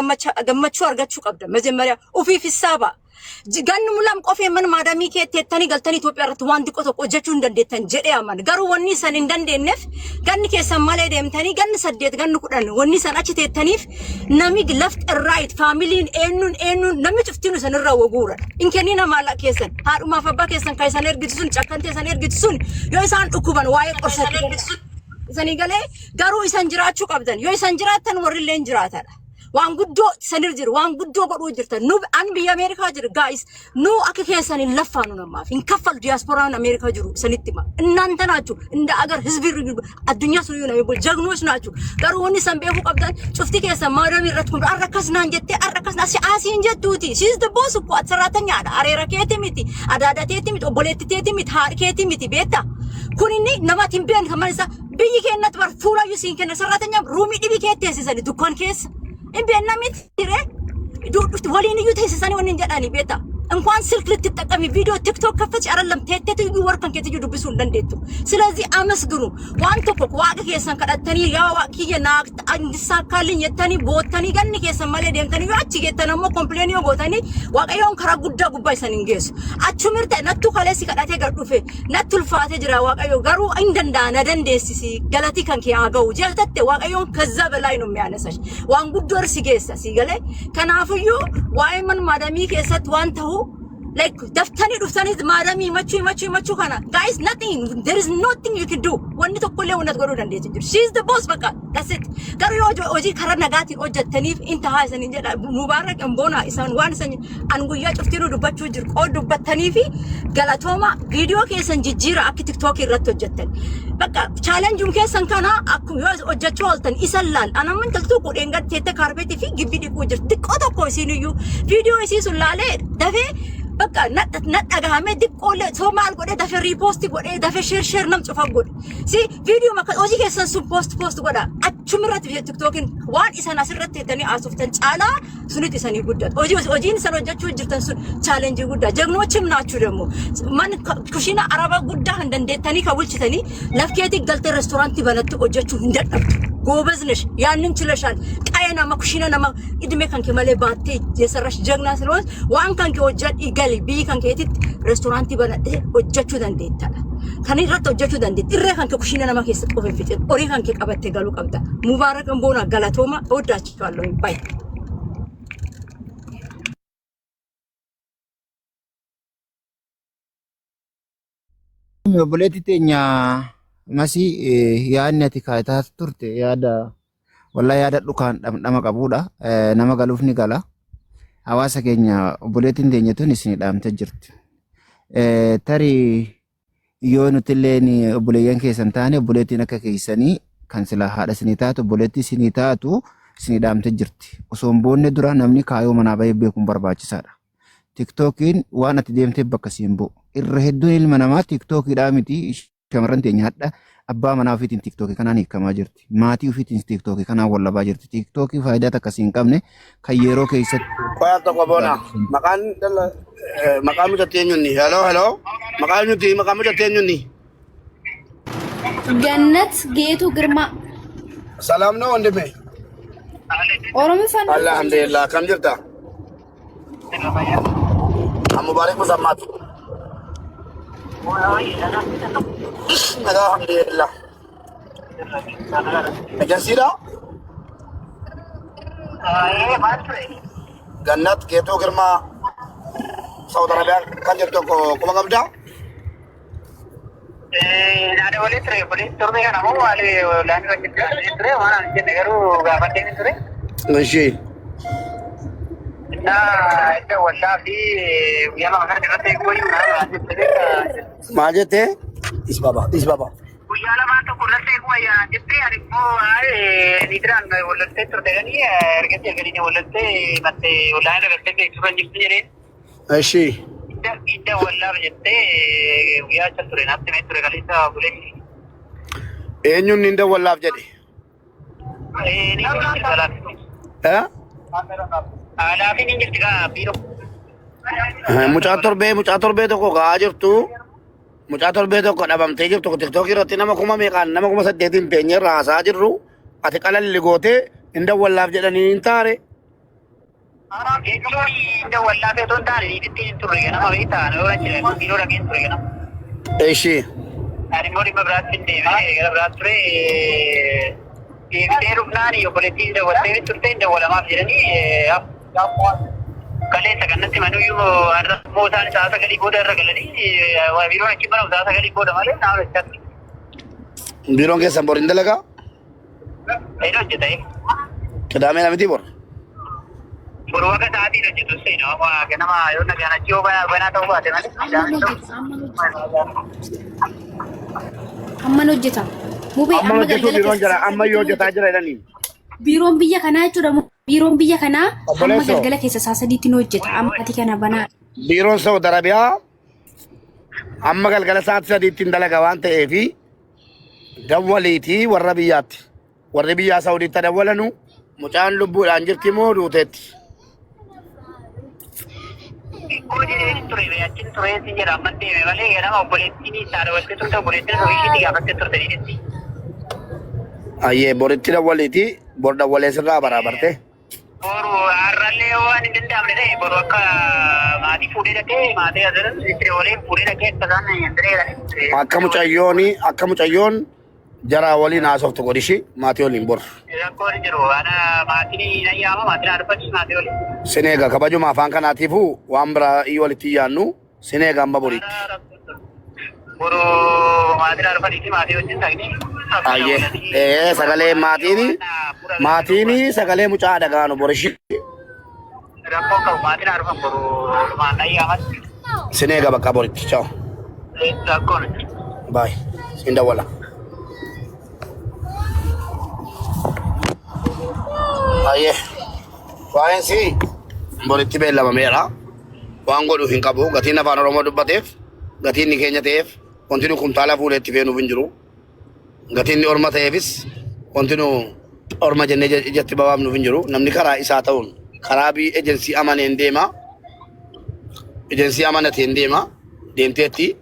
gammachuu argachuu qabda. መጀመሪያ ufiif hissaaba. Ganni mulam qofee mana maadamii kee teettanii galtanii Itoophiyaa irratti waan xiqqoo tokko hojjechuu hin dandeettan jedhee amana. Garuu wanni isan hin dandeenyeef ganni keessan malee deemtanii ganni 8, ganni 10 wanni isan achi teettaniif nami left and right faamiliin eenyuun eenyuun namni cuftiin isan irraa waguura. In kennina maallaqa keessan haadhumaaf abbaa keessan kan isaan ergitu sun cakkantee isaan ergitu sun yoo isaan dhukkuban waa'ee qorsatti isanii galee. Garuu isan jiraachuu qabdan. Yoo isan jiraattan warri illee hin jiraatadha. Waan guddoo isanir jiru, waan guddoo godhuu jirtan. Nu an biyya Ameerikaa jiru, guys, nu akka keessan hin laffaanu, namaaf hin kaffalu. Diyaaspooraan Ameerikaa jiru isanitti hima. እናንተ ናችሁ እንደ አገር ህዝብ addunyaa sun nama bul ጀግኖች ናችሁ. Garuu wanni isan beekuu qabdan cufti keessan maadamii irratti kun arra akkas naan jettee arra akkas naan asiin jettuuti. She is the boss እኮ ati ሰራተኛadha. Areera keeti miti, adaada teeti miti, obboleetti teeti miti, haadha keeti miti, beektaa? Kun inni namatti hin beekne kan mana isaa biyyi keenyatti bar fuulayyuu siin kenna ሰራተኛ ruumii dhibii kee teessisani dukkaan keessa. Hin beekna miti ree waliin iyyuu teessisanii wanni hin jedhani beektaa? እንኳን ስልክ ልትጠቀሚ ቪዲዮ ቲክቶክ ከፈች አይደለም ቴቴቱ iyyuu warkan keetu iyyuu dubbisuu hin dandeettu. ስለዚህ አመስግኑ. Waan tokko waaqa keessan kadhattanii yaa waaqa kiyya naa እንዲሳካልኝ jettanii boottanii ganni keessan malee deemtanii yoo achi geettan ammoo complain yoo gootanii waaqayyoon karaa guddaa gubbaa isan hin geessu. Achumirte nattu kaleessi kadhatee gad dhufe natti ulfaatee jira, waaqayyo garuu hin danda'a na dandeessisi galatii kan kee haa ga'u jettette waaqayyoon ከዛ በላይ ነው የሚያነሳሽ. Waan guddoo si geessa si galee. Kanaafiyyuu waa'ee man maadamii keessatti waan ta'u like daftanii dhuftanii maadamii himachuu himachuu himachuu kana, guys, nothing, there is nothing you can do. Wanni tokkollee wanni ati godhuu dandeessu jiru. She is the boss, bakka, that's it. Garuu yoo hojii karaa nagaatiin hojjettaniif intahaa isaniin jedha. Mubaarak Imboona isaan waan isan an guyyaa cuftinuu dubbachuu jiru qood dubbattanii fi galatooma. Viidiyoo keessan jijjiira akka tiktookii irratti hojjettan. Bakka challenge keessan kana akkuma yoo hojjechuu ooltan isan laal anamma intalti tokko dheengadde teettee kaarpeetii fi gibbii dhiquu jirti. Xiqqoo tokko isiin iyyuu viidiyoo isii sun laalee dafee bakka na dhagahamee xiqqoolee soo maal godhee dafee repost godhee dafee share share nam cufa godhe. Si viidiyoo makka hojii keessan sun post post godha. Achumirratti tiktookiin waan isan asirratti jettanii haasoftan caalaa sunitti isanii guddatu. Hojiin isan hojjechuu jirtan sun challenge guddaa. ጀግኖችም ናችሁ ደግሞ man kushiina araba guddaa hin dandeettanii kan bulchitanii lafkeetii galtee reestooraantii banatti hojjechuu hin dadhabdu. ጎበዝ ነሽ፣ ያንን ችለሻል። ቀየ nama ኩሽና nama እድሜ kan kee malee baattee የሰራሽ ጀግና ስለሆንሽ waan kan kee hojjedhi gali biyyi kan keetitti reestooraantii banadhee hojjechuu dandeettadha. Kan irratti hojjechuu dandeetti. Irree kan kee kushiina nama keessatti qofa hin fixin. Horii kan kee qabattee galuu qabda. Mubaarak Imboona galatooma እወዳችኋለሁ። Bye. Obboleetti teenya masii, yaadni ati kaayataa turte yaada wallaa yaada dhukaan dhamdhama qabudha. Nama galuuf ni gala. Hawaasa keenya obboleettiin teenya tun isin dhaamtee jirti. Tarii yoo nuti illee obboleeyyan keessan taane obboleettiin akka keessanii kan silaa haadha isinii taatu obboleettii isinii taatu isinii dhaamtee jirti. Osoo hin boonne dura namni kaayoo manaa bahee beekuun barbaachisaadha. Tiktookiin waan ati deemteef bakka siin bu'u. Irra hedduun ilma namaa tiktookiidhaa miti, shamarran teenya hadha abbaa manaa ofiitiin tiktookii kanaan hiikamaa jirti. Maatii ofiitiin tiktookii kanaan wallabaa jirti. Tiktookii faayidaa takka siin qabne kan yeroo keessatti Qoyaa tokko boona. Maqaan maqaan mucattii eenyuuni? Hello, hello. Maqaan nuti maqaan mucattii eenyuuni? Gannat Geetuu Girmaa. ሰላም ነው ወንድሜ? Oromiffaan. Alhamdulillah. Kam jirta? Mubaarak Musammaati. Nagaa alhamdulillah. Ejensiidha? Gannat Geetuu Girmaa Saawud Arabiyaa kan jirtu tokko quba qabdaa? Ishee. Maal jettee? Is baba, is baba. Guyyaa lamaan tokko irratti eeguu ayyaana jettee ani immoo niitiraan walloltee turte ganii ergasii erganii walloltee mattee wallaan irra galtee beeksisuu kan jirtu jedheen. Ishee. Idda wallaaf jettee guyyaa acha ture natti mee ture kaleessa bulee. Eenyuun ni dawwallaaf jedhe? Ni jirti alaafin. Eh? Alaafin hin jirti kaa biiroo. Mucaa torbee tokko ga'aa jirtu. Mucaa torbee tokko dhabamtee jirtu TikTokii irratti nama kuma meeqaan nama 8,000 teenyee irraa haasa'aa jirru. Ati qalalli gootee hin dawwallaaf jedhanii hin taare. Jechuun idda wallaaf otoo hin taane niititti hin turre ganama beektaa nama jira biiroo dhaqeen ture ganama. Ishee. Ani immoo dhimma biraatti hin deemee gara biraatti ture deebitee dhufnaan obboleettiin dawwaltee turte hin dawwalamaaf jedhanii kaleessa kan natti manuyyuu har'a immoo isaan sa'a 9 booda irra galanii biiroon achi banamu sa'a 9 booda malee naa hojjechaa ture. Biiroon keessan bor hin dalagaa? Inni hojjeta. Qidaamee namiti bor. Boru akka sa'aatiin hojjetu seena ganama yoo nagaan achi yoo banaa ta'uu baate malee. Amman hojjeta. Mubee Amma amma hojjetu galgala biiroon keessa jira amma yoo hojjetaa jira jedhanii. Biiroon biyya kanaa jechuudha. Biiroon biyya kanaa hamma Obboleessoo. galgala keessa sa'a 3tti ni hojjeta. Amma ati kana banaa. Biiroon Saudi Arabiyaa amma galgala sa'aatii 3tti hin dalaga waan ta'eefi dawwaliitii warra biyyaatti. Warri biyyaa Saudiitti dawwalanu mucaan lubbuudhaan jirti moo duuteetti? Xiqqoo jedheen ture achiin ture si jedha amma deeme malee ganama obboleettiin isaa dabaltee turte, obboleettiin ofii ishiitti gaafattee turte ni jetti. Ayyee, boritti dawwaliitii bor dawwalee sirraa baraabarte. Boru har'allee yoo waan hin danda'amne ta'e boru akka maatii fuudhee dhaqee maatii asirratti itti dabalee fuudhee dhaqee akka isaan hin direedhaan. Akka mucayyoon jaraa waliin haasoftu godhishi maatii waliin bor. Rakkoon hin jiru. Ana maatiin nan yaama, maatiin haadhufanii maatii waliin. Sin eega kabajuma afaan kanaatiifuu waan biraa iyyuu walitti hin yaannu, sin eega amma boriitti. Boru maatiin haadhufanii fi maatii wajjin dhaqnee. Ayyee sagalee maatiin sagalee mucaa dhagaanu borishi. Rakkoon qabu, maatiin haadhufan boru dhumaan nan yaamatti. Sin eega bakka boritti. Ciao. Rakkoon hin jiru. Bye. Sin dawwala. Ayyee waa'een si boritti beellamameera. Waan godhu hin qabu. Gatiin afaan Oromoo dubbateef, gatiin inni keenya ta'eef, wanti nu kumtaala fuudhee itti feenuuf hin jiru. Gatiin inni orma ta'eefis wanti nu orma jennee ijatti babaafnuuf hin jiru. Namni karaa isaa ta'uun karaa bii ejensii amaneen deema. Ejensii amanateen deema. Deemteetti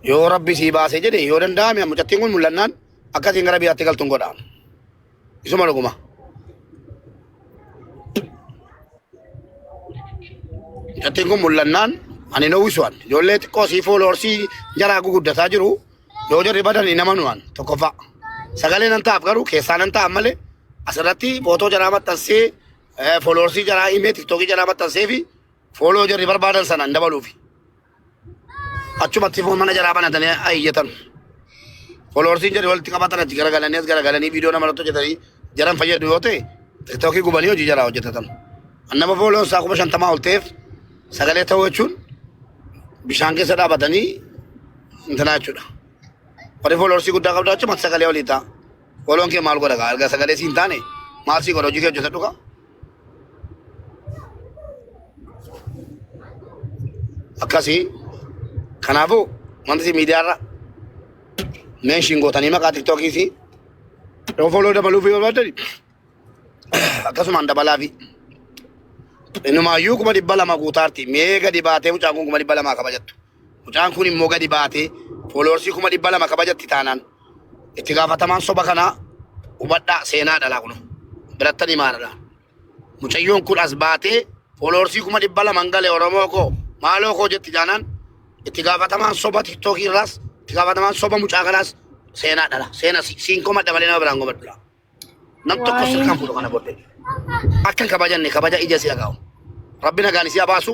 yoo rabbi sii baasee jedhe, yoo danda'ame mucattiin kun mul'annaan akkasiin gara biyyaatti galtuun godha. Isuma dhuguma. Mucattiin kun mul'annaan ani hin uwwisuan. Ijoollee xiqqoo sii followersii jaraa guguddataa jiru yoo jarri badan hin amanuan tokkoffaa. Sagalee nan ta'aaf garuu keessaa nan ta'an malee asirratti footoo jaraa maxxansee, followersii jaraa himee, TikTokii jaraa maxxansee fi follow jarri barbaadan sana hin dabaluufi. Achumatti mana jaraa banatanii ayyatan. Followersiin jarri walitti qabatan achi garagalanii as garagalanii viidiyoo namarratti hojjetanii jaran fayyadu yoo ta'e TikTokii gubanii hojii jaraa hojjetatan. Nama follown isaa 50,000 ol ta'eef sagalee ta'uu jechuun bishaan keessa dhaabatanii intinaa jechuudha. Warri followersii guddaa qabdu achumatti sagalee olii ta'a. Follown kee maal godha gaa? Erga sagalee siin taane maal sii godha? Hojii kee hojjetadhu gaa? Akkasii kanaafuu wanti si miidiyaarra mention gootanii maqaa TikTokii fi yoo follow dabaluuf yoo barbaadani akkasumaan dabalaafi. Inumaayyuu 200,000 guutaarti. Mee gadi baatee mucaan kun 200,000 kabajattu. Mucaan kun immoo gadi baatee followersii 200,000 kabajatti taanaan itti gaafatamaan soba kanaa hubadhaa, seenaa dhalaa kun birattanii maalidha. Mucayyoon kun as baatee followersii 200,000 gale, Oromoo koo maaloo koo jetti jaanaan. Itti gaafatamaan soba tiktookii irraas itti gaafatamaan soba mucaa kanaas seenaa dhala. Seena siin komadha malee nama biraan komadhu. Nam tokko Waayee. sirkaan fuudhu kana booddee. Akka hin kabajanne kabaja ija si dhagaa'u. Rabbi nagaan isii abaasu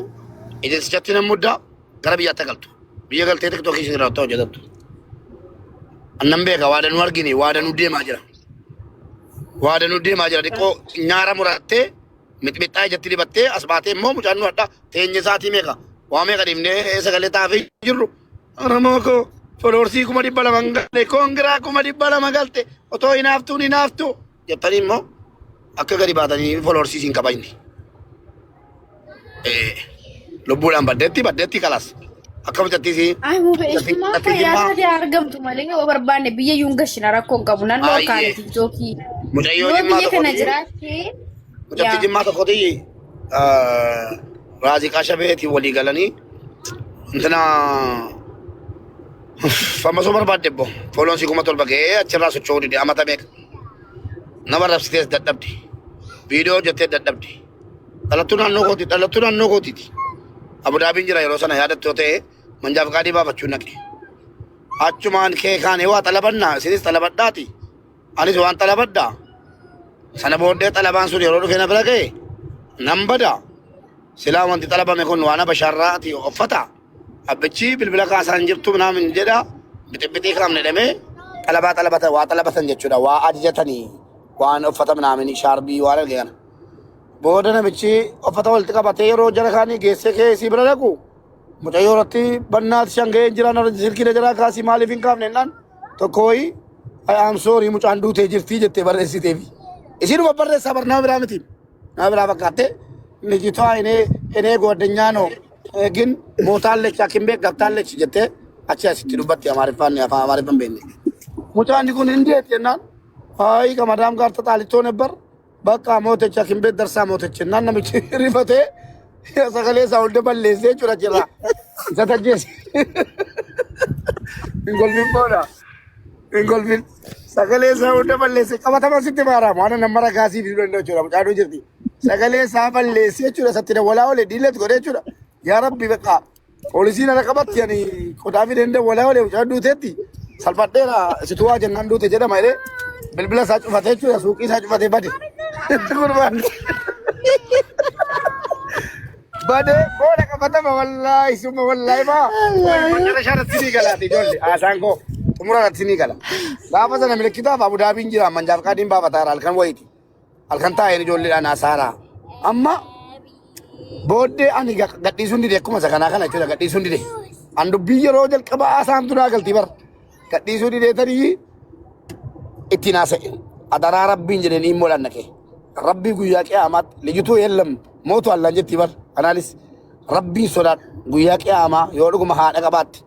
ejensichatti nan muddaa gara biyyaatti galtu. Biyya galtee tiktookii isin irraa hojjetattu. Annan beeka waa danuu argine waa danuu deemaa jira. Waa danuu deemaa jira xiqqoo nyaara murattee mixmixxaa ijatti dibattee as baatee immoo mucaan nu hadha teenye isaatii meeqa waa meeqa dhiibnee sagalee taafii jirru. Oromoo koo foloorsii 200,000 galte koongiraa 200,000 galte otoo hinaaftuun hinaaftu jettanii immoo akka gadi baatanii foloorsii siin kabajne. Lubbuudhaan baddeetti baddeetti kalas. Akka mucattii si Ay, mube isumaa mucattii fayyaa jimmaa taatee argamtu malee yoo barbaanne biyya yuun gashina rakkoo hin qabu. Nan Baay'ee. dhorkaane tiktookii. Mucayyoo Yoo jimmaa biyya kana tokkotti jiraatte mucattii yaa jimmaa tokkotti raaziqaa shabeetiin walii galanii intina fammasoo barbaadde bbo fooloon si 7,000 ga'ee achirraa socho'uu dide amata meeqa nama rabsitees dadhabde viidiyoo hojjettee dadhabde. Dhalattuu naannoo kooti, dhalattuu naannoo kootiiti. Abudaabiin jira yeroo sana yaadattu yoo ta'e manjaa fiqaadii baafachuu naqe. Achumaan kee kaanee waa xalabannaa isinis xalabadhaati. Anis waan xalabadhaa. Sana booddee xalabaan sun yeroo dhufee na bira ga'e nan bada. Silaa wanti xalabame kun waan habashaarraati uffata. Abbichi bilbila kaasaan jirtu naamin jedha bixibixii kaamne jedhamee xalabaa xalabatan waa xalabatan jechuudha. Waa ajajatanii waan uffata naamin shaarbii waan arge kana. Booda namichi uffata walitti qabatee yeroo jara kaanii geessee keessii bira dhaqu mucayyoo irratti bannaati shan ga'ee jiraan silkii na jalaa kaasii maaliif hin kaafne jennaan tokko wayii I am sorry mucaan duutee jirtii jettee barreessiteefi. Isiinuma barreessaa bar nama biraa miti. Nama biraa fakkaattee nijitaa inee inee gooddanyaa noo gin mootaallechi akin beek gabtaallechi jettee achi asitti dubbatti amaariffaan afaan amaariffaan beekne. Mucaan kun hin deetti jennaan hayi kamadaam gaarta xaalittoo nebbar Bakka mooticha hakim beet darsaa mootichi naan namichi rifatee sagalee isaa hunda balleessee jechuudha jira. Isa tajjeese. Hin golfin booda. Hin golfin. Sagalee isaa hunda balleessee qabatama sitti baaraama waan nama ragaa siif hidhuu danda'u jechuudha mucaaduu jirti. Sagalee isaa balleessee jechuudha isatti dawwalaa oole diilet godhee jechuudha. Yaa Rabbi bakka poolisiin ana qabatti ani qodaa fi danda'u walaa oole mucaan duuteetti salphadheera situ waa jennaan duute jedhama jedhee bilbila isaa cufatee jechuudha suuqii isaa cufatee bade. Gurbaan bade booda qabatama wallaahi summa wallaahi maa macarashaa irratti ni galaati ijoollee haasaan koo xumura irratti ni gala. Gaafa sana milikkitaaf Abudaabiin jira manjaaf qaadiin baafataa halkan wayiiti. Halkan taa'een ijoolleedhaan haasaara. Amma booddee ani gadhiisuun dide akkuma isa kanaa kana jechuudha gadhiisuun dide. An dubbii yeroo jalqabaa haasaan tunaa galtii bar. Gadhiisuu didee tarii ittiin haasa'e. Adaraa rabbiin jedheen immoo naqe. Rabbii guyyaa qiyaamaatti lijituu yeellam mootu allaan jettii bar. Kanaanis rabbiin sodaadhu guyyaa qiyaamaa yoo dhuguma haadha qabaatte.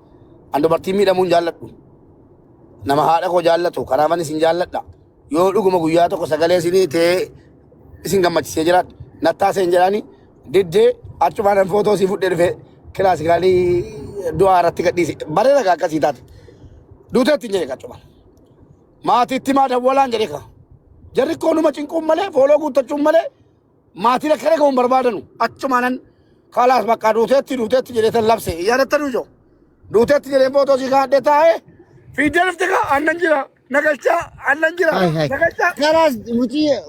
An dubartiin miidhamuun jaalladhu. Nama haadha koo jaallatu kanaafan isin jaalladha. Yoo dhuguma guyyaa tokko sagalee isinii ta'ee isin gammachisee jiraadhe nattaa seen jedhaani diddee achumaan footoo sii fudhee dhufee kilaasikaalii du'aa irratti gadhiise bareeda gaa akkasii taate duuteetti hin jedhe achumaan maatiitti maa dawwalaan jedhe kaa jarri koo numa cinquun malee fooloo guuttachuun malee maatiin akka dhagahu hin barbaadanu achumaanan kalaas bakka duuteetti duuteetti jedhee tan labse yaadatta duujo duuteetti jedhee footoo sii kaadhee taa'ee fiiddee dhufte kaa annan jira nagalchaa annan jira Hai, hai. nagalchaa Kalaas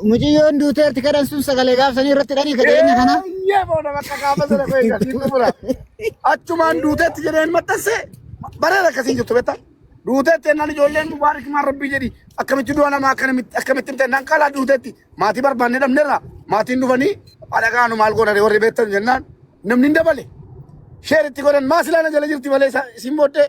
mucayyoon duuteerti kadhan sun sagalee gaafsanii irratti dhanii ka dhiyeenya kana. Eeyyee booda bakka gaafa sana koo eegaa siin xumura. Achumaan duuteetti jedheen maxxanse bareeda akkasiin jirtu beektaa. Duuteetti jennaan ijoolleen mubaarik maan rabbii jedhi akkamitti du'a namaa akkamitti akkamitti himte jennaan qalaa duuteetti maatii barbaanne dhabnerra maatiin dhufanii haadha maal godhare warri beektan jennaan namni hin dabale. Sheer itti godhan maa silaa na jala jirti malee isin booddee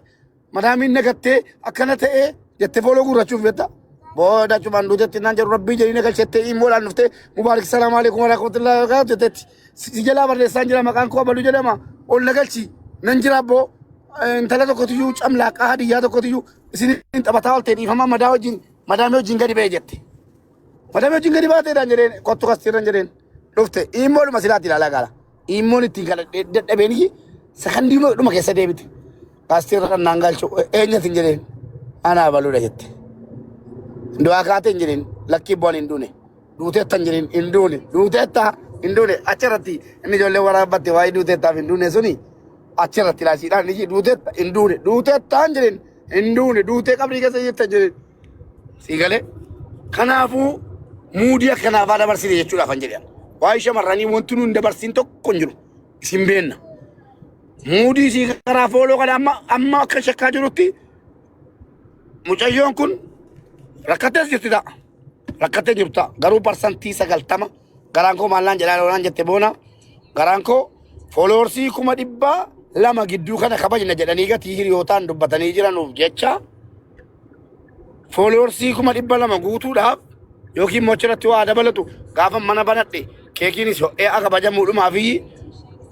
madaamiin nagattee akkana ta'ee jettee fooloo guurrachuuf beekta. Booda achumaan duutetti naan jedhu rabbii jedhii na galchettee immoodhaan dhuftee mubaarik salaam alaikum warahmatullahi wabarakatuh jettetti. Si jalaa barreessaan jira maqaan koo abaluu jedhama ol na galchi nan jira abboo intala tokkotiyyuu camlaaqaa hadiyyaa tokkotiyyuu isin taphataa oltee dhiifama madaa wajjin madaamii wajjin gadi ba'e jette. Madaamii wajjin gadi baateedhaan jedheen kottu kastiirran jedheen dhufte immoodhuma silaatti ilaalaa gaala. Immoon ittiin kadhadhee dadhabeen sakandii dhuma keessa deebite. Kaastiirra naan galchu eenyatin jedheen anaa baluudha jette. Du'aa kaatee hin jedheen lakkii bu'an hin duune. Duuteetta hin jedheen hin duune. Duuteetta hin duune achirratti inni ijoollee waraabbatte waa'ee duuteettaaf hin duune suni Achirratti laasiidhaan ni duuteetta hin duune duuteettaan jedheen hin duune duutee qabrii keessa jirta jedheen. Sii galee kanaafuu muudii akkanaafaa dabarsine jechuudhaaf kan jedhan. Waa'ee shamarranii wanti nuun dabarsin tokko hin jiru. Isin beenna. Muudii isii karaa fooloo kana amma amma akka shakkaa jirutti mucayyoon kun rakkattees jirti ta'a. Rakkattee jirtu ta'a. Garuu 90% garaan koo maallaan jedhaa loonaan jette boona. Garaan koo fooloorsii 200,000 gidduu kana kabajna jedhanii gatii hiriyootaan dubbatanii jiranuuf jecha fooloorsii 200,000 guutuudhaaf yookiin immoo achirratti waa dabalatu gaafa mana banadhe keekiinis ho'ee akka kabajamuudhumaa fi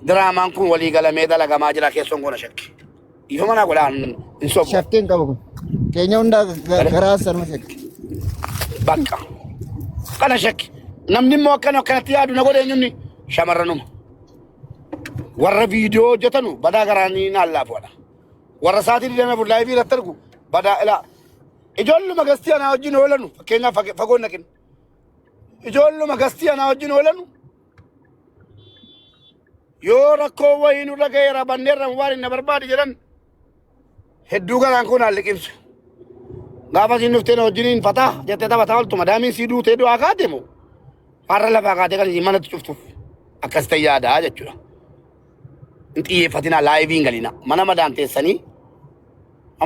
diraamaan kun walii galamee dalagamaa jira keessoon koona shakki. Dhiifama naa godhaan hin sobu. Shakkii hin qabu kun. Keenya hundaa garaa sanuma shakki. Bakka. Kana shakki. Namni immoo akkana akkanatti yaadu na godhe eenyunni shamarranuma. Warra viidiyoo hojjetanu badaa garaanii naan laafuudha. Warra sa'aatii 24 laayivii irratti argu badaa ilaa. Ijoolluma gastii anaa wajjin oolanu fakkeenyaaf fagoon naqin. Ijoolluma gastii anaa wajjin oolanu yoo rakkoo wayii nurra ga'eera banneerra waan hin na barbaade jedhan hedduu garaan koo naan liqimsu. Gaafa siin dhuftee na wajjiniin fataa jettee taphataa ooltu madaamiin sii duutee du'aa kaate moo har'a lafaa kaatee kan isiin manatti cuftuuf akkas ta'e yaadaa jechuudha. Hin xiyyeeffatinaa laayivii hin galinaa mana madaam teessanii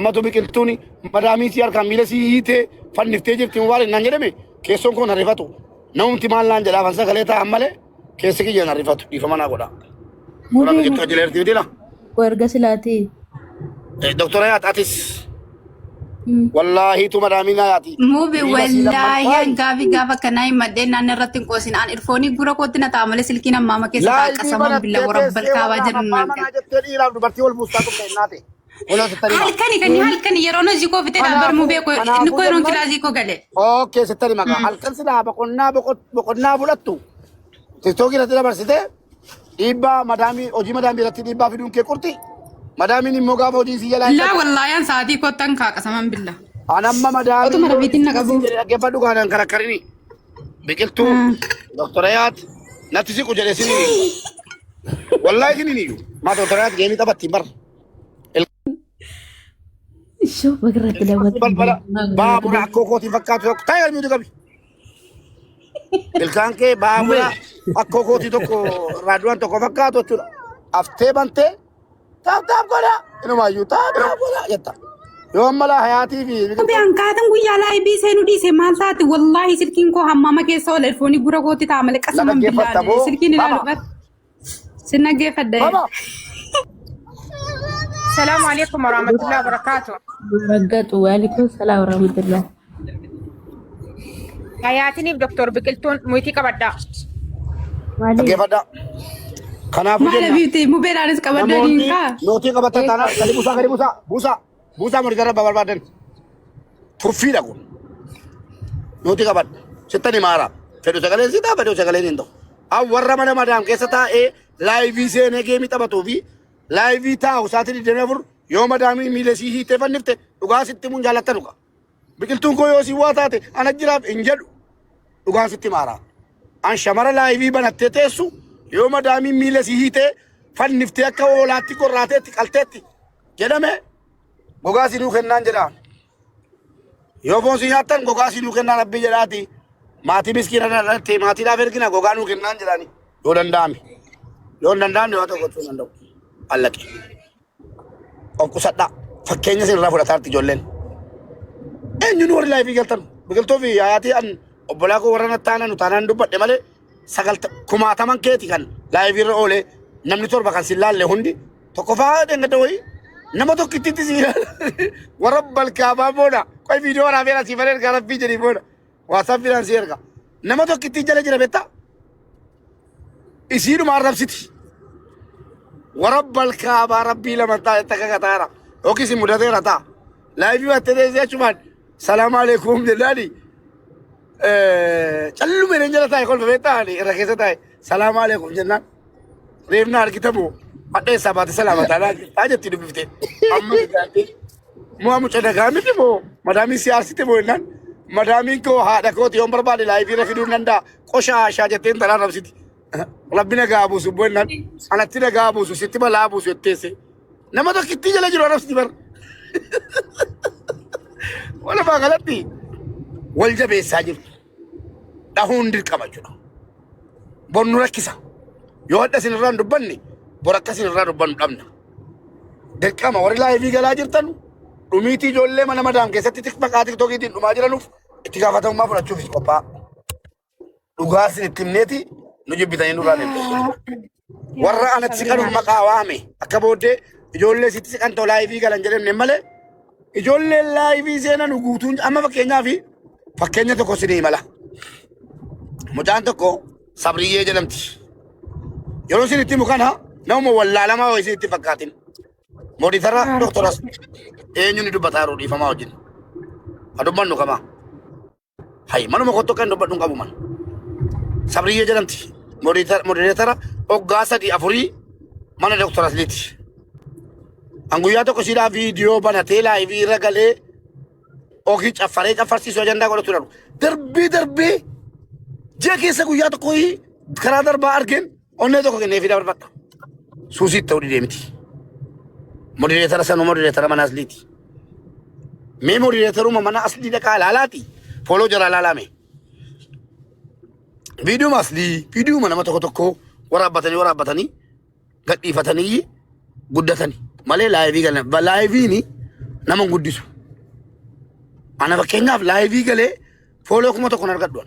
ammatu biqiltuun madaamii sii harkaan miila sii hiitee fanniftee jirti waan naan jedhame keessoon koo na rifatu namumti maal naan jedhaa fan sagalee ta'an malee keessi kiyya na rifatu dhiifama naa godhaa. Tola Mubee biqiltuu ajileerti miti laa. erga silaatii. Doktora Yaat atis wallaahi tu madaamii naa yaati. Mubi Miila sii wallaahi lamman hangaafi gaafa kanaa himadhee naan irratti hin qoosin. Aan irfoonii gura kootti na ta'a malee silkiin ammaama keessa ta'a Laayivii qasaman billa banattee warra teessee balkaabaa warra jedhan abbaa naan manaa kenna. jettee dhiiraaf dubartii wal buustaa turte innaate. Waloo sitti hima. Halkani kan halkani yeroon hojii koo fixee dhaabbar Kanaafuu mubee koo inni kanaafuu koo yeroon jennaan kilaasii koo gale. ookee sitti hima gaa halkan silaa boqonnaa boqonnaa fudhattu tiktookii irratti dabarsitee dhiibbaa madaamii hojii madaamii irratti dhiibbaa fiduun kee qurxi madaamiin immoo gaafa hojii si jalaa hin Laa dhaqxe. wallaahi aan sa'aatii koottan kaa qasaman billa. An amma madaamiin Otuma yoo rabbiitiin na isin qabu. jedhe dhaggeeffadhu kaanaan karakkarini biqiltuu doktora yaat natti siqu jedhe sinin wallaahi sinin iyyuu maa doktora yaat geemii taphattiin bar. Ishoo bakirratti Ilkaan balbala daawwatan. baabura akkoo kootiin fakkaatu tokko taa'ee galmiitu qabi. Ilkaan kee baabura akkoo kootii tokko raaduwaan tokko fakkaatu jechuudha. Aftee bantee taap taap godha inumaayyuu taap taap godha jetta. Yoo amma laa hayaatii fi Mubee biqiltuu hankaatan guyyaa laayibii seenuu dhiise maal taate wallaahi silkiin koo hammaama keessa oola irfoonii gura kootti ta'a malee na qasaman dhaggeeffatta billaan boo silkiin ilaalu baba bar. Sin dhaggeeffadha. baba. Salaamu alaikum warahmatullahi wabarakatuh. Raggatu waalaikum salaam warahmatullah. Hayaatiniif Dr. Biqiltuun muyitii qabadhaa. Maaliif? Dhaggeeffadha. Kanaafuu Maal jenna abiiti mubeedhaanis qabadhee namoonni niin kaa. nootii qabatan taanaan gadi buusaa gadi buusaa buusaa buusaa morga rabba barbaadan tuffiidha kun nootii qabadha sittani maara fedhu sagaleen si ta'a fedhu sagaleen hin ta'u. An warra mana madaam keessa taa'ee laayivii seenee geemii taphatuu fi laayivii taa'u sa'aatii 24 yoo madaamii miila sii hiitee fannifte dhugaa sitti himuun jaallatta dhuga. Biqiltuun koo yoo sii waa taate ana jiraaf hin jedhu dhugaan sitti maara. An shamara laayivii banattee teessu yoo madaamiin miila sii hiitee fanniftee akka hoolaatti gorraateetti qalteetti jedhame gogaa sinuu kennaan jedha. Yoo foon si nyaattan gogaa si nuu kennaa rabbii jedhaati. Maatii miskiina dhalatte maatiidhaaf ergina gogaa nuu kennaan jedhaani. Yoo danda'ame. Yoo hin danda'amne waa tokko gochuu hin danda'u. Allaqe. Of qusadhaa. Fakkeenya isin irraa fudhataa jirti ijoolleen. Eenyuun warri laayifii galtan biqiltuu fi hayaatii an obbolaa koo warra natti aananu taanaan dubbadhe malee sagalta kumaataman keeti kan laayifii irra oolee namni torba kan sin laalle hundi tokkoffaa dheengadda wayii nama tokkittitti si warra balkaabaa booda qoy viidiyoo waraabee asii faree ergaa rabbii jedhii booda waasaappiidhaan si erga nama tokkittii jala jira beektaa isiidhuma arrabsiti warra balkaabaa rabbii lama taa'e takka kataara yookiis mudateera ta'a laayifii battee teessee achumaan salaamu alaikum jennaani calluma jedheen jala taa'e kolfa beektaa ani irra keessa taa'e salaamu alaikum jennaan reefna argitamu hadheessaa baate salaamataa taa jetti dubbifte amma jiraate moo muca nagaa miti moo madaamiin si aarsite moo jennaan madaamiin koo haadha kooti yoon barbaade laayifii irra fiduu hin danda'a qoshaashaa jettee intalaa rabsiti rabbi nagaa buusu boo jennaan anatti nagaa buusu sitti balaa buusu jetteesse. Nama tokkittii jala jiru arrabsiti bar. Walumaa galatti wal jabeessaa jirtu. Dhahuun dirqama jechuudha. Bor nu rakkisa. Yoo hadha isin irraa hin dubbanne bor akka isin irraa dubbannu dhabna. Dirqama warri laayivii galaa jirtan dhumiitii ijoollee mana madaam keessatti maqaa tiktokiitiin dhumaa jiranuuf itti gaafatamummaa fudhachuufis qophaa'a. Dhugaa isin itti himneeti nu jibbitanii nurraa deemtu. Warra anatti siqanuuf maqaa waame akka booddee ijoollee sitti siqan too laayivii galan jedhamne malee ijoolleen laayivii seenan guutuun amma fakkeenyaaf fakkeenya tokko isinii mala. Mucaan tokko Sabriyyee jedhamti. Yeroo isin itti himu kana namuma wallaalamaa wayii isin itti fakkaatin. Mooditara doktoras eenyu ni dubbataa yeroo dhiifamaa wajjin. Ha dubbannu kamaa. Hayi manuma kottu akka hin dubbadhu hin qabu man. Sabriyyee jedhamti. Moodireetara hoggaa sadii afurii mana Dr. Asliiti. An guyyaa tokko siidhaa viidiyoo banatee laayivii irra galee okii caffaree caffarsiisu ajandaa godhatu dhabu. Darbee darbee ji'a keessa guyyaa tokko karaa darbaa argeen onnee tokko kenneefii dabarfadha. Suusiitti ta'uu didee miti. Moodireetara sanuu moodireetara mana Asliiti. Mee modireetaruma mana aslii dhaqaa ilaalaati. Fooloo jaraa ilaalaa mee. Viidiyoo aslii viidiyoo nama tokko tokko waraabbatanii waraabbatanii gadhiifatanii guddatanii malee laayivii galan. Laayiviin nama hin guddisu. Ana fakkeenyaaf laayivii galee fooloo 1000 argadhu.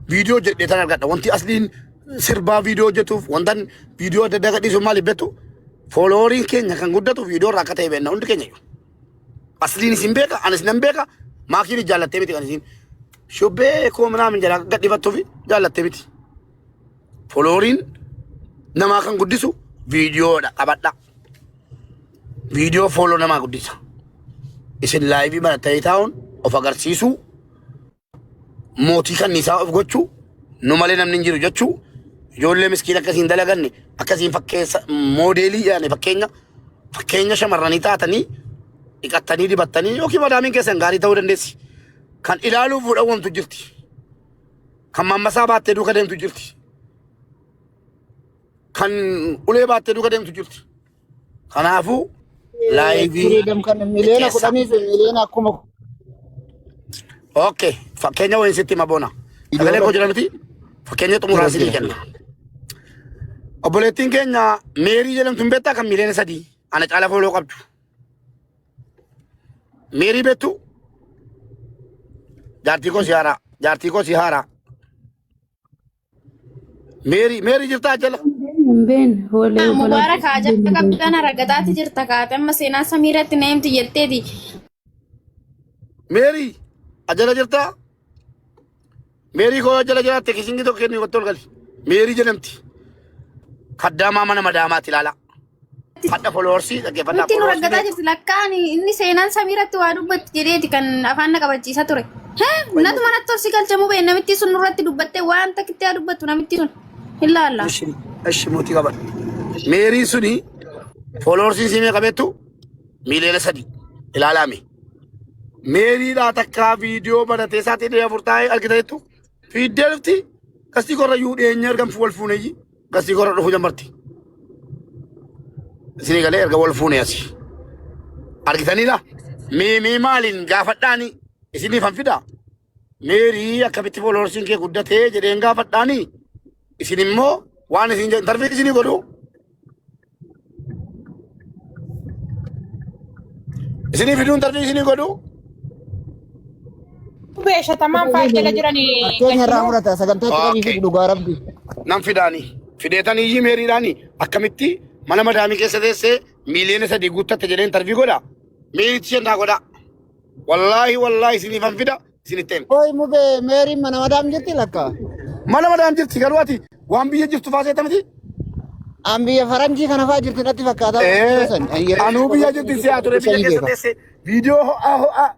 Viidiyoo hojjedhee tan argadha. Wanti asliin sirbaa viidiyoo hojjetuuf wantan viidiyoo adda addaa gadhiisuuf maaliif beektu foolooriin keenya kan guddatu viidiyoo irraa akka ta'e beekna hundi keenya iyyuu. Asliin isin beeka anis nan beeka maakiin jaallattee miti kan isin shubbee koo minaamin jedhaa gadhiifattuuf jaallattee miti. Foolooriin namaa kan guddisu viidiyoodha qabadha. Viidiyoo fooloo namaa guddisa. Isin laayivii banattanii taa'uun of agarsiisuu mootii kanniisaa of gochuu nu malee namni hin jiru jechuu ijoollee miskiin akkasiin dalaganne akkasiin fakkeessa moodeelii yaane fakkeenya fakkeenya shamarranii taatanii dhiqattanii dibattanii yookiin madaamiin keessan gaarii ta'uu dandeessi. Kan ilaaluuf fudhawwamtu jirti. Kan mammasaa baattee duuka deemtu jirti. Kan ulee baattee duuka deemtu jirti. Kanaafuu laayivii Freedom kan miliyoona xiqqeessa. 10 fi miliyoona akkuma Okay, fakkeenya wayiin sitti hima boona. Sagalee koo jira miti? Fakkeenya xumuraa jira sinii jira. kenna. Obboleettiin keenya Meerii jedhamtu hin beektaa kan miliyoona 3 ana caala fooloo qabdu. Meerii beektu? Jaartii koo si haaraa. Jaartii koo si haaraa. Meerii meerii jirtaa jala? Hin beekne hoolee Mubaarak haajaa qabdana ragataati jirta kaate amma seenaa samiirratti na himti jetteeti. Meerii ajala jirtaa? Meerii koo jala jiraatte kisingii tokko kenni kottu ol gali. Meerii jedhamti. Kaddaamaa mana madaamaatti ilaala. Hadha foloorsii dhaggeeffadhaa Nutti nu foloorsii raggataa meeqa? jirti lakkaan inni seenaan samiirratti waa dubbatti jedheeti kan afaan na qabachiisaa ture. Hee natu manatti ol si galchamuu bee namitti sun nurratti dubbattee waan takkitti haa dubbattu namitti sun hin laalla. Ishi ishi mootii qaban. Meeriin suni foloorsii sii meeqa beektu? Miliyoona 3 ilaalaame. Meeriidhaa takkaa viidiyoo banatee isaatii dhiyee afur taa'ee argita jettu. Fiiddee dhufti kastii korra yuu dhiyeenya erga wal fuuneeyyi kastii korra dhufuu jammarti. Isinii galee erga wal fuunee asi. Argitaniidha? Mee mee maaliin gaafadhaani isiniif han fidaa? Meerii akkamitti fooloorsiin kee guddatee jedheen gaafadhaani isin immoo waan isin jedhan tarfii isinii godhu. Isinii fiduun tarfii isinii godhu. Beeshatamaan fa'aa jala jiranii Fakkeenya irraa galchinuu. fudhata sagantaa itti qabii Okay. fi dhugaa rabbi. Nan fidaani. Fideetanii meeriidhaani akkamitti mana madaamii keessa teessee miliyoona 3 guuttatte jedheen tarfii godha. Meeriitti isheen naa godha. Wallaahi wallaahi isiniifan fida isinitti hima. Oi mube meeriin mana madaam jirti lakka. Mana madaam jirti garuu ati waan biyya jirtu faa seeta miti. An biyya faranjii kana faa jirti natti fakkaata. Anuu biyya jirti si'aa ture biyya keessa teessee viidiyoo ho'aa ho'aa